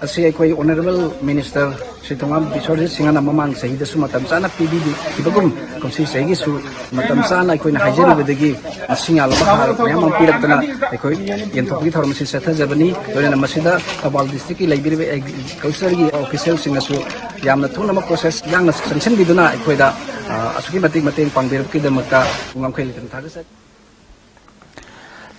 ꯑꯁꯤ ꯑꯩꯈꯣꯏ ꯑꯣꯅꯔꯦꯕꯜ ꯃꯤꯅꯤꯁꯇꯔ ꯁ꯭ꯔꯤ ꯊꯣꯉꯥꯝ ꯕꯤꯁ꯭ꯋꯖꯤꯠ ꯁꯤꯡꯍꯅ ꯃꯃꯥꯡ ꯆꯍꯤꯗꯁꯨ ꯃꯇꯝ ꯆꯥꯅ ꯄꯤꯕꯤꯈꯤꯕꯒꯨꯝ, ꯀꯨꯝꯁꯤ ꯆꯍꯤꯒꯤꯁꯨ ꯃꯇꯝ ꯆꯥꯅ ꯑꯩꯈꯣꯏꯅ ꯍꯥꯏꯖꯔꯨꯕꯗꯒꯤ ꯃꯁꯤꯡ ꯌꯥꯝꯂꯕ ꯍꯥꯔ ꯃꯌꯥꯝ ꯑꯃ ꯄꯤꯔꯛꯇꯅ ꯑꯩꯈꯣꯏ ꯌꯦꯟꯊꯣꯛꯄꯒꯤ ꯊꯧꯔꯝ ꯑꯁꯤ ꯆꯠꯊꯖꯕꯅꯤ꯫ ꯂꯣꯏꯅꯅ ꯃꯁꯤꯗ ꯊꯧꯕꯥꯜ ꯗꯤꯁꯇ꯭ꯔꯤꯛꯀꯤ ꯂꯩꯕꯤꯔꯤꯕ ꯑꯦꯒ꯭ꯔꯤꯀꯜꯆꯔꯒꯤ ꯑꯣꯐꯤꯁꯤꯌꯦꯜꯁꯤꯡꯅꯁꯨ ꯌꯥꯝꯅ ꯊꯨꯅꯃꯛ ꯄ꯭ꯔꯣꯁꯦꯁ ꯌꯥꯡꯅ ꯆꯪꯁꯤꯟꯕꯤꯗꯨꯅ ꯑꯩꯈꯣꯏꯗ, ꯑ, ꯑꯁꯨꯛꯀꯤ ꯃꯇꯤꯛ ꯃꯇꯦꯡ ꯄꯥꯡꯕꯤꯔꯛꯄꯒꯤꯗꯃꯛꯇ ꯉꯝꯈꯩ ꯂꯩꯇꯅ ꯊꯥꯒꯠꯆꯔꯤ꯫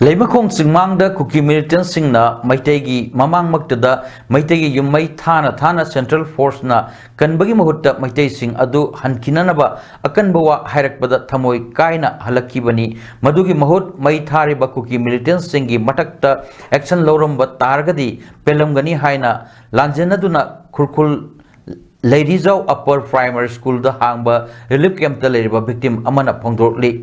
ꯂꯩꯃꯈꯣꯡ ꯆꯤꯡꯃꯥꯡꯗ ꯀꯨꯀꯤ ꯃꯤꯂꯤꯇꯦꯟꯠꯁꯤꯡꯅ ꯃꯩꯇꯩꯒꯤ ꯃꯃꯥꯡꯃꯛꯇꯗ ꯃꯩꯇꯩꯒꯤ ꯌꯨꯝ ꯃꯩ ꯊꯥꯅ ꯊꯥꯅ ꯁꯦꯟꯇ꯭ꯔꯦꯜ ꯐꯣꯔꯁꯅ ꯀꯟꯕꯒꯤ ꯃꯍꯨꯠꯇ ꯃꯩꯇꯩꯁꯤꯡ ꯑꯗꯨ ꯍꯟꯈꯤꯅꯅꯕ ꯑꯀꯟꯕ ꯋꯥ ꯍꯥꯏꯔꯛꯄꯗ ꯊꯃꯣꯏ ꯀꯥꯏꯅ ꯍꯜꯂꯛꯈꯤꯕꯅꯤ꯫ ꯃꯗꯨꯒꯤ ꯃꯍꯨꯠ ꯃꯩ ꯊꯥꯔꯤꯕ ꯀꯨꯀꯤ ꯃꯤꯂꯤꯇꯦꯟꯠꯁꯤꯡꯒꯤ ꯃꯊꯛꯇ ꯑꯦꯛꯁꯟ ꯂꯧꯔꯝꯕ ꯇꯥꯔꯒꯗꯤ ꯄꯦꯜꯂꯝꯒꯅꯤ ꯍꯥꯏꯅ ꯂꯥꯟꯖꯦꯟꯅꯗꯨꯅ ꯈꯨꯔꯈꯨꯜ ꯂꯩꯔꯤꯖꯥꯎ ꯑꯞꯄꯔ ꯄ꯭ꯔꯥꯏꯃꯔꯤ ꯁ꯭ꯀꯨꯜꯗ ꯍꯥꯡꯕ ꯔꯤꯂꯤꯐ ꯀꯦꯝꯞꯇ ꯂꯩꯔꯤꯕ ꯚꯤꯛꯇꯤꯝ ꯑꯃꯅ ꯐꯣꯡꯗꯣꯛꯂꯤ꯫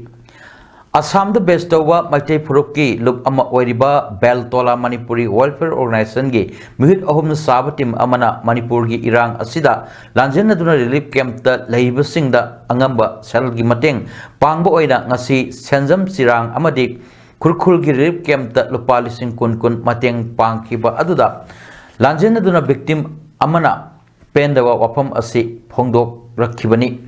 ꯑꯁꯥꯝꯗ ꯕꯦꯁ ꯇꯧꯕ ꯃꯩꯇꯩ ꯐꯨꯔꯨꯞꯀꯤ ꯂꯨꯞ ꯑꯃ ꯑꯣꯏꯔꯤꯕ ꯕꯦꯜꯇꯣꯂꯥ ꯃꯅꯤꯄꯨꯔꯤ ꯋꯦꯜꯐꯤꯌꯔ ꯑꯣꯔꯒꯅꯥꯏꯖꯦꯁꯟꯒꯤ ꯃꯤꯍꯨꯠ ꯑꯍꯨꯝꯅ ꯁꯥꯕ ꯇꯤꯝ ꯑꯃꯅ ꯃꯅꯤꯄꯨꯔꯒꯤ ꯏꯔꯥꯡ ꯑꯁꯤꯗ ꯂꯥꯟꯖꯦꯟꯅꯗꯨꯅ ꯔꯤꯂꯤꯐ ꯀꯦꯝꯞꯇ ꯂꯩꯔꯤꯕꯁꯤꯡꯗ ꯑꯉꯝꯕ ꯁꯦꯜꯒꯤ ꯃꯇꯦꯡ ꯄꯥꯡꯕ ꯑꯣꯏꯅ ꯉꯁꯤ ꯁꯦꯟꯖꯝ ꯆꯤꯔꯥꯡ ꯑꯃꯗꯤ ꯈꯨꯔꯈꯨꯜꯒꯤ ꯔꯤꯂꯤꯐ ꯀꯦꯝꯞꯇ ꯂꯨꯄꯥ ꯂꯤꯁꯤꯡ ꯀꯨꯟ ꯀꯨꯟ ꯃꯇꯦꯡ ꯄꯥꯡꯈꯤꯕ ꯑꯗꯨꯗ ꯂꯥꯟꯖꯦꯟꯅꯗꯨꯅ ꯚꯤꯛꯇꯤꯝ ꯑꯃꯅ ꯄꯦꯟꯗꯕ ꯋꯥꯐꯝ ꯑꯁꯤ ꯐꯣꯡꯗꯣꯛꯂꯛꯈꯤꯕꯅꯤ꯫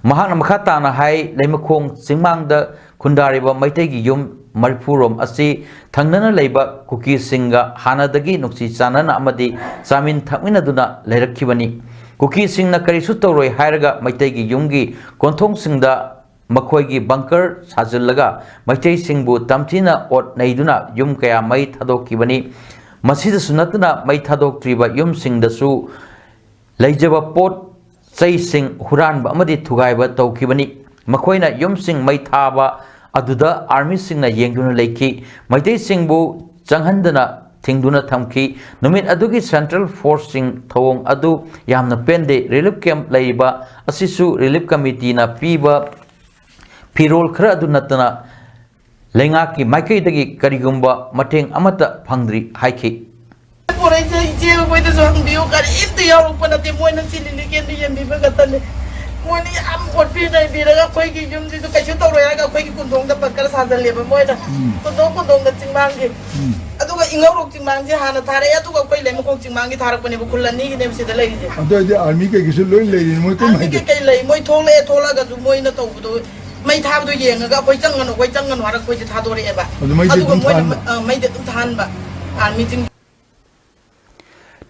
ꯃꯍꯥꯛꯅ ꯃꯈꯥ ꯇꯥꯅ ꯍꯥꯏ, ꯂꯩꯃꯈꯣꯡ ꯆꯤꯡꯃꯥꯡꯗ ꯈꯨꯟꯗꯥꯔꯤꯕ ꯃꯩꯇꯩꯒꯤ ꯌꯨꯝ ꯃꯔꯤꯐꯨ ꯔꯣꯝ ꯑꯁꯤ ꯊꯪꯅꯅ ꯂꯩꯕ ꯀꯨꯀꯤꯁꯤꯡꯒ ꯍꯥꯟꯅꯗꯒꯤ ꯅꯨꯡꯁꯤ ꯆꯥꯟꯅꯅ ꯑꯃꯗꯤ ꯆꯥꯃꯤꯟ ꯊꯛꯃꯤꯟꯅꯗꯨꯅ ꯂꯩꯔꯛꯈꯤꯕꯅꯤ꯫ ꯀꯨꯀꯤꯁꯤꯡꯅ ꯀꯔꯤꯁꯨ ꯇꯧꯔꯣꯏ ꯍꯥꯏꯔꯒ ꯃꯩꯇꯩꯒꯤ ꯌꯨꯝꯒꯤ ꯀꯣꯟꯊꯣꯡꯁꯤꯡꯗ ꯃꯈꯣꯏꯒꯤ ꯕꯪꯀꯔ ꯁꯥꯖꯤꯜꯂꯒ ꯃꯩꯇꯩꯁꯤꯡꯕꯨ ꯇꯝꯊꯤꯅ ꯑꯣꯠ ꯅꯩꯗꯨꯅ ꯌꯨꯝ ꯀꯌꯥ ꯃꯩ ꯊꯥꯗꯣꯛꯈꯤꯕꯅꯤ꯫ ꯃꯁꯤꯗꯁꯨ ꯅꯠꯇꯅ ꯃꯩ ꯊꯥꯗꯣꯛꯇ꯭ꯔꯤꯕ ꯌꯨꯝꯁꯤꯡꯗꯁꯨ ꯂꯩꯖꯕ ꯄꯣꯠ ꯆꯩꯁꯤꯡ ꯍꯨꯔꯥꯟꯕ ꯑꯃꯗꯤ ꯊꯨꯒꯥꯏꯕ ꯇꯧꯈꯤꯕꯅꯤ꯫ ꯃꯈꯣꯏꯅ ꯌꯨꯝꯁꯤꯡ ꯃꯩ ꯊꯥꯕ ꯑꯗꯨꯗ ꯑꯥꯔꯃꯤꯁꯤꯡꯅ ꯌꯦꯡꯗꯨꯅ ꯂꯩꯈꯤ꯫ ꯃꯩꯇꯩꯁꯤꯡꯕꯨ ꯆꯪꯍꯟꯗꯅ ꯊꯤꯡꯗꯨꯅ ꯊꯝꯈꯤ꯫ ꯅꯨꯃꯤꯠ ꯑꯗꯨꯒꯤ ꯁꯦꯟꯇ꯭ꯔꯦꯜ ꯐꯣꯔꯁꯁꯤꯡ ꯊꯧꯑꯣꯡ ꯑꯗꯨ ꯌꯥꯝꯅ ꯄꯦꯟꯗꯦ꯫ ꯔꯤꯂꯤꯐ ꯀꯦꯝꯞ ꯂꯩꯔꯤꯕ ꯑꯁꯤꯁꯨ ꯔꯤꯂꯤꯐ ꯀꯃꯤꯇꯤꯅ ꯄꯤꯕ ꯐꯤꯔꯣꯜ ꯈꯔ ꯑꯗꯨ ꯅꯠꯇꯅ ꯂꯩꯉꯥꯛꯀꯤ ꯃꯥꯏꯀꯩꯗꯒꯤ ꯀꯔꯤꯒꯨꯝꯕ ꯃꯇꯦꯡ ꯑꯃꯠꯇ ꯐꯪꯗ꯭ꯔꯤ ꯍꯥꯏꯈꯤ꯫ ꯄꯣꯔꯛꯏꯁꯦ ꯏꯆꯦ ꯃꯣꯏꯗꯁꯨ ꯍꯪꯕꯤꯌꯨ, ꯀꯔꯤꯝꯇ ꯌꯥꯎꯔꯛꯄ ꯅꯠꯇꯦ꯫ ꯃꯣꯏꯅ ꯆꯤꯜꯂꯤꯅꯤ ꯀꯦꯟꯗꯤ ꯌꯦꯟꯕꯤꯕ ꯈꯛꯇꯅꯤ꯫ ꯃꯣꯏꯅ ꯌꯥꯝ ꯑꯣꯠꯄꯤ ꯅꯩꯕꯤꯔꯒ ꯑꯩꯈꯣꯏꯒꯤ ꯌꯨꯝꯁꯤꯁꯨ ꯀꯩꯁꯨ ꯇꯧꯔꯣꯏ ꯍꯥꯏꯔꯒ ꯑꯩꯈꯣꯏꯒꯤ ꯀꯨꯟꯗꯣꯡꯗ ꯕꯪꯀꯔ ꯁꯥꯖꯜꯂꯦꯕ ꯃꯣꯏꯅ꯫ ꯀꯨꯟꯗꯣꯡ ꯀꯨꯟꯗꯣꯡꯗ ꯆꯤꯡꯃꯥꯡꯒꯤ꯫ ꯑꯗꯨꯒ ꯏꯉꯧꯔꯣꯛ ꯆꯤꯡꯃꯥꯡꯁꯦ ꯍꯥꯟꯅ ꯊꯥꯔꯛꯑꯦ, ꯑꯗꯨꯒ ꯑꯩꯈꯣꯏ ꯂꯩꯃꯈꯣꯡ ꯆꯤꯡꯃꯥꯡꯒꯤ ꯊꯥꯔꯛꯄꯅꯦꯕ, ꯈꯨꯜ ꯑꯅꯤꯒꯤꯅꯦꯕ ꯁꯤꯗ ꯂꯩꯔꯤꯁꯦ꯫ ꯑꯗꯨ ꯑꯣꯏꯔꯗꯤ ꯑꯥꯔꯃꯤ ꯀꯩꯒꯤꯁꯨ ꯂꯣꯏ ꯂꯩꯔꯤꯅꯤ, ꯃꯣꯏ ꯀꯩꯝ ꯑꯥꯔꯃꯤ ꯍꯥꯏꯗꯦ꯫ ꯀꯩꯀꯩ ꯂꯩ, ꯃꯣꯏ ꯊꯣꯛꯂꯛꯑꯦ, ꯊꯣꯛꯂꯛꯑꯒꯁꯨ ꯃꯣꯏꯅ ꯇꯧꯕꯗꯣ, ꯃꯩ ꯊꯥꯕꯗꯣ ꯌꯦꯡꯉꯒ ꯑꯩꯈꯣꯏ ꯆꯪꯒꯅꯨ, ꯑꯩꯈꯣꯏ ꯆꯪꯒꯅꯨ ꯍꯥꯏꯔꯒ ꯑꯩꯈꯣꯏꯁꯦ ꯊꯥꯗꯣꯔꯛꯑꯦꯕ꯫ ꯑꯗꯨ ꯃꯩꯗꯤ ꯑꯗꯨꯒ ꯑꯗꯨꯝ ꯃꯣꯏꯅ ꯊꯥꯍꯟꯕ? ꯑ, ꯃꯩꯗꯤ ꯑꯗꯨꯝ ꯊꯥꯍꯟꯕ ꯑꯥꯔꯃꯤꯁꯤꯡ꯫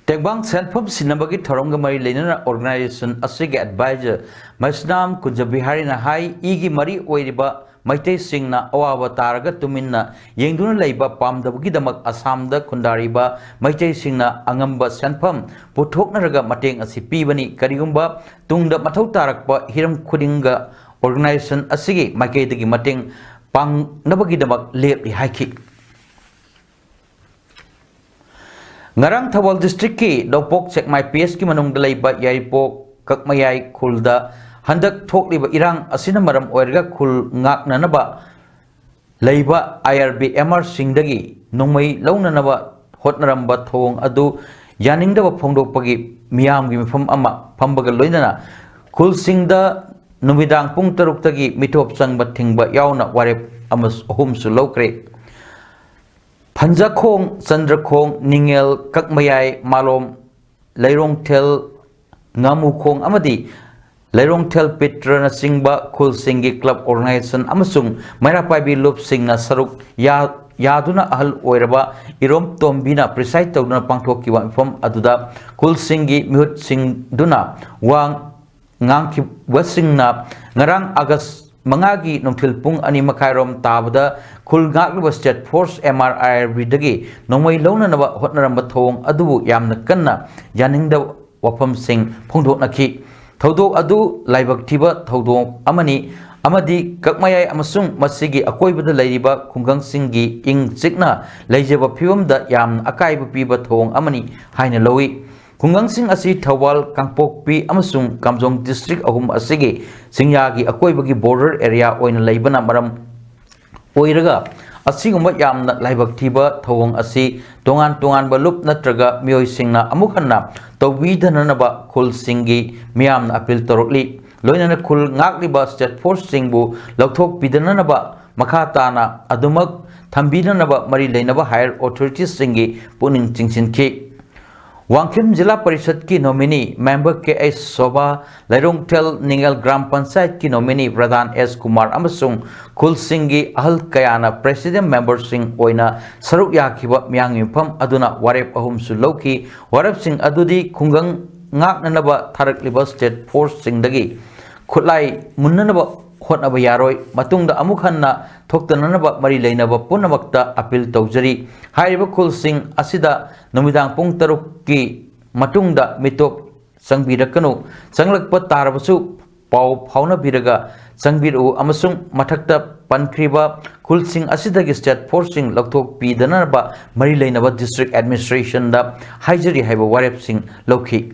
ꯇꯦꯡꯕꯥꯡ ꯁꯦꯟꯐꯝ ꯁꯤꯟꯅꯕꯒꯤ ꯊꯧꯔꯝꯒ ꯃꯔꯤ ꯂꯩꯅꯅ ꯑꯣꯔꯒꯅꯥꯏꯖꯦꯁꯟ ꯑꯁꯤꯒꯤ ꯑꯦꯗꯚꯥꯏꯖꯔ ꯃꯩꯁꯅꯥꯝ ꯀꯨꯟꯖꯕꯤꯍꯥꯔꯤꯅ ꯍꯥꯏ, ꯏꯒꯤ ꯃꯔꯤ ꯑꯣꯏꯔꯤꯕ ꯃꯩꯇꯩꯁꯤꯡꯅ ꯑꯋꯥꯕ ꯇꯥꯔꯒ ꯇꯨꯃꯤꯟꯅ ꯌꯦꯡꯗꯨꯅ ꯂꯩꯕ ꯄꯥꯝꯗꯕꯒꯤꯗꯃꯛ ꯑꯁꯥꯝꯗ ꯈꯨꯟꯗꯥꯔꯤꯕ ꯃꯩꯇꯩꯁꯤꯡꯅ ꯑꯉꯝꯕ ꯁꯦꯟꯐꯝ ꯄꯨꯊꯣꯛꯅꯔꯒ ꯃꯇꯦꯡ ꯑꯁꯤ ꯄꯤꯕꯅꯤ꯫ ꯀꯔꯤꯒꯨꯝꯕ ꯇꯨꯡꯗ ꯃꯊꯧ ꯇꯥꯔꯛꯄ ꯍꯤꯔꯝ ꯈꯨꯗꯤꯡꯒ ꯑꯣꯔꯒꯅꯥꯏꯖꯦꯁꯟ ꯑꯁꯤꯒꯤ ꯃꯥꯏꯀꯩꯗꯒꯤ ꯃꯇꯦꯡ ꯄꯥꯡꯅꯕꯒꯤꯗꯃꯛ ꯂꯦꯞꯂꯤ ꯍꯥꯏꯈꯤ꯫ ꯉꯔꯥꯡ ꯊꯧꯕꯥꯜ ꯗꯤꯁꯇ꯭ꯔꯤꯛꯀꯤ ꯅꯣꯡꯄꯣꯛ ꯁꯦꯛꯃꯥꯏ ꯄꯤ ꯑꯦꯁꯀꯤ ꯃꯅꯨꯡꯗ ꯂꯩꯕ ꯌꯥꯏꯔꯤꯄꯣꯛ ꯀꯛꯃꯌꯥꯏ ꯈꯨꯜꯗ ꯍꯟꯗꯛ ꯊꯣꯛꯂꯤꯕ ꯏꯔꯥꯡ ꯑꯁꯤꯅ ꯃꯔꯝ ꯑꯣꯏꯔꯒ ꯈꯨꯜ ꯉꯥꯛꯅꯅꯕ ꯂꯩꯕ ꯑꯥꯏ ꯑꯥꯔ ꯕꯤ ꯑꯦꯝ ꯑꯥꯔꯁꯤꯡꯗꯒꯤ ꯅꯣꯡꯃꯩ ꯂꯧꯅꯅꯕ ꯍꯣꯠꯅꯔꯝꯕ ꯊꯧꯑꯣꯡ ꯑꯗꯨ ꯌꯥꯅꯤꯡꯗꯕ ꯐꯣꯡꯗꯣꯛꯄꯒꯤ ꯃꯤꯌꯥꯝꯒꯤ ꯃꯤꯐꯝ ꯑꯃ ꯐꯝꯕꯒ ꯂꯣꯏꯅꯅ ꯈꯨꯜꯁꯤꯡꯗ ꯅꯨꯃꯤꯗꯥꯡ ꯄꯨꯡ ꯇꯔꯨꯛꯇꯒꯤ ꯃꯤꯇꯣꯞ ꯆꯪꯕ ꯊꯤꯡꯕ ꯌꯥꯎꯅ ꯋꯥꯔꯦꯞ ꯑꯃ, ꯑꯍꯨꯝꯁꯨ ꯂꯧꯈ꯭ꯔꯦ꯫ ꯐꯟꯖꯈꯣꯡ, ꯆꯟꯗ꯭ꯔꯈꯣꯡ, ꯅꯤꯡꯉꯦꯜ, ꯀꯛꯃꯌꯥꯏ, ꯃꯥꯂꯣꯝ, ꯂꯩꯔꯣꯡꯊꯦꯜ, ꯉꯥꯃꯨꯈꯣꯡ ꯑꯃꯗꯤ ꯂꯩꯔꯣꯡꯊꯦꯜ ꯄꯤꯇ꯭ꯔꯅꯆꯤꯡꯕ ꯈꯨꯜꯁꯤꯡꯒꯤ ꯀ꯭ꯂꯕ ꯑꯣꯔꯒꯅꯥꯏꯖꯦꯁꯟ ꯑꯃꯁꯨꯡ ꯃꯩꯔꯥ ꯄꯥꯏꯕꯤ ꯂꯨꯞꯁꯤꯡꯅ ꯁꯔꯨꯛ ꯌꯥ-, ꯌꯥꯗꯨꯅ ꯑꯍꯜ ꯑꯣꯏꯔꯕ ꯏꯔꯣꯝ ꯇꯣꯝꯕꯤꯅ ꯄ꯭ꯔꯤꯁꯥꯏꯗ ꯇꯧꯗꯨꯅ ꯄꯥꯡꯊꯣꯛꯈꯤꯕ ꯃꯤꯐꯝ ꯑꯗꯨꯗ ꯈꯨꯜꯁꯤꯡꯒꯤ ꯃꯤꯍꯨꯠꯁꯤꯡꯗꯨꯅ ꯋꯥ ꯉꯥꯡꯈꯤꯕꯁꯤꯡꯅ ꯉꯔꯥꯡ ꯑꯥꯒꯁ ꯃꯉꯥꯒꯤ ꯅꯨꯡꯊꯤꯜ ꯄꯨꯡ ꯑꯅꯤ ꯃꯈꯥꯏꯔꯣꯝ ꯇꯥꯕꯗ ꯈꯨꯜ ꯉꯥꯛꯂꯤꯕ ꯁ꯭ꯇꯦꯠ ꯐꯣꯔꯁ ꯑꯦꯝ ꯑꯥꯔ ꯑꯥꯏ ꯑꯥꯔ ꯕꯤꯗꯒꯤ ꯅꯣꯡꯃꯩ ꯂꯧꯅꯅꯕ ꯍꯣꯠꯅꯔꯝꯕ ꯊꯧꯑꯣꯡ ꯑꯗꯨꯕꯨ ꯌꯥꯝꯅ ꯀꯟꯅ ꯌꯥꯅꯤꯡꯗꯕ ꯋꯥꯐꯝꯁꯤꯡ ꯐꯣꯡꯗꯣꯛꯅꯈꯤ꯫ ꯊꯧꯗꯣꯛ ꯑꯗꯨ ꯂꯥꯏꯕꯛ ꯊꯤꯕ ꯊꯧꯗꯣꯛ ꯑꯃꯅꯤ꯫ ꯑꯃꯗꯤ ꯀꯛꯃꯌꯥꯏ ꯑꯃꯁꯨꯡ ꯃꯁꯤꯒꯤ ꯑꯀꯣꯏꯕꯗ ꯂꯩꯔꯤꯕ ꯈꯨꯡꯒꯪꯁꯤꯡꯒꯤ ꯏꯪ ꯆꯤꯛꯅ ꯂꯩꯖꯕ ꯐꯤꯕꯝꯗ ꯌꯥꯝꯅ ꯑꯀꯥꯏꯕ ꯄꯤꯕ ꯊꯧꯑꯣꯡ ꯑꯃꯅꯤ ꯍꯥꯏꯅ ꯂꯧꯏ꯫ ꯈꯨꯡꯒꯪꯁꯤꯡ ꯑꯁꯤ ꯊꯧꯕꯥꯜ, ꯀꯥꯡꯄꯣꯛꯄꯤ ꯑꯃꯁꯨꯡ ꯀꯥꯝꯖꯣꯡ district ꯑꯍꯨꯝ ꯑꯁꯤꯒꯤ ꯆꯤꯡꯌꯥꯒꯤ ꯑꯀꯣꯏꯕꯒꯤ border area ꯑꯣꯏꯅ ꯂꯩꯕꯅ ꯃꯔꯝ ꯑꯣꯏꯔꯒ, ꯑꯁꯤꯒꯨꯝꯕ ꯌꯥꯝꯅ ꯂꯥꯏꯕꯛ ꯊꯤꯕ ꯊꯧꯑꯣꯡ ꯑꯁꯤ ꯇꯣꯉꯥꯟ ꯇꯣꯉꯥꯟꯕ ꯂꯨꯞ ꯅꯠꯇ꯭ꯔꯒ ꯃꯤꯑꯣꯏꯁꯤꯡꯅ ꯑꯃꯨꯛ ꯍꯟꯅ ꯇꯧꯕꯤꯗꯅꯅꯕ ꯈꯨꯜꯁꯤꯡꯒꯤ ꯃꯤꯌꯥꯝꯅ appeal ꯇꯧꯔꯛꯂꯤ꯫ ꯂꯣꯏꯅꯅ ꯈꯨꯜ ꯉꯥꯛꯂꯤꯕ state forceꯁꯤꯡꯕꯨ ꯂꯧꯊꯣꯛꯄꯤꯗꯅꯅꯕ ꯃꯈꯥ ꯇꯥꯅ ꯑꯗꯨꯃꯛ ꯊꯝꯕꯤꯅꯅꯕ ꯃꯔꯤ ꯂꯩꯅꯕ higher authoritiesꯁꯤꯡꯒꯤ ꯄꯨꯛꯅꯤꯡ ꯆꯤꯡꯁꯤꯟꯈꯤ꯫ ꯋꯥꯡꯈꯦꯝ ꯖꯤꯂꯥ ꯄꯔꯤꯁꯠꯀꯤ nominee member ꯀꯦ ꯑꯩꯆ ꯁꯣꯚꯥ, ꯂꯩꯔꯣꯡꯊꯦꯜ ꯅꯤꯉꯦꯜ ꯒ꯭ꯔꯥꯝ ꯄꯟꯆꯥꯌꯠꯀꯤ nominee ꯄ꯭ꯔꯙꯥꯟ ꯑꯦꯁ ꯀꯨꯃꯥꯔ ꯑꯃꯁꯨꯡ ꯈꯨꯜꯁꯤꯡꯒꯤ ꯑꯍꯜ ꯀꯌꯥꯅ president memberꯁꯤꯡ ꯑꯣꯏꯅ ꯁꯔꯨꯛ ꯌꯥꯈꯤꯕ ꯃꯤꯌꯥꯝꯒꯤ ꯃꯤꯐꯝ ꯑꯗꯨꯅ ꯋꯥꯔꯦꯞ ꯑꯍꯨꯝꯁꯨ ꯂꯧꯈꯤ꯫ ꯋꯥꯔꯦꯞꯁꯤꯡ ꯑꯗꯨꯗꯤ ꯈꯨꯡꯒꯪ ꯉꯥꯛꯅꯅꯕ ꯊꯥꯔꯛꯂꯤꯕ state forceꯁꯤꯡꯗꯒꯤ ꯈꯨꯠꯂꯥꯏ ꯃꯨꯟꯅꯅꯕ ꯍꯣꯠꯅꯕ ꯌꯥꯔꯣꯏ꯫ ꯃꯇꯨꯡꯗ ꯑꯃꯨꯛ ꯍꯟꯅ ꯊꯣꯛꯇꯅꯅꯕ ꯃꯔꯤ ꯂꯩꯅꯕ ꯄꯨꯝꯅꯃꯛꯇ appeal ꯇꯧꯖꯔꯤ꯫ ꯍꯥꯏꯔꯤꯕ ꯈꯨꯜꯁꯤꯡ ꯑꯁꯤꯗ ꯅꯨꯃꯤꯗꯥꯡ ꯄꯨꯡ ꯇꯔꯨꯛꯀꯤ ꯃꯇꯨꯡꯗ ꯃꯤꯇꯣꯞ ꯆꯪꯕꯤꯔꯛꯀꯅꯨ꯫ ꯆꯪꯂꯛꯄ ꯇꯥꯔꯕꯁꯨ ꯄꯥꯎ ꯐꯥꯎꯅꯕꯤꯔꯒ ꯆꯪꯕꯤꯔꯛꯎ ꯑꯃꯁꯨꯡ ꯃꯊꯛꯇ ꯄꯟꯈ꯭ꯔꯤꯕ ꯈꯨꯜꯁꯤꯡ ꯑꯁꯤꯗꯒꯤ state forceꯁꯤꯡ ꯂꯧꯊꯣꯛꯄꯤꯗꯅꯕ ꯃꯔꯤ ꯂꯩꯅꯕ district administrationꯗ ꯍꯥꯏꯖꯔꯤ ꯍꯥꯏꯕ ꯋꯥꯔꯦꯞꯁꯤꯡ ꯂꯧꯈꯤ꯫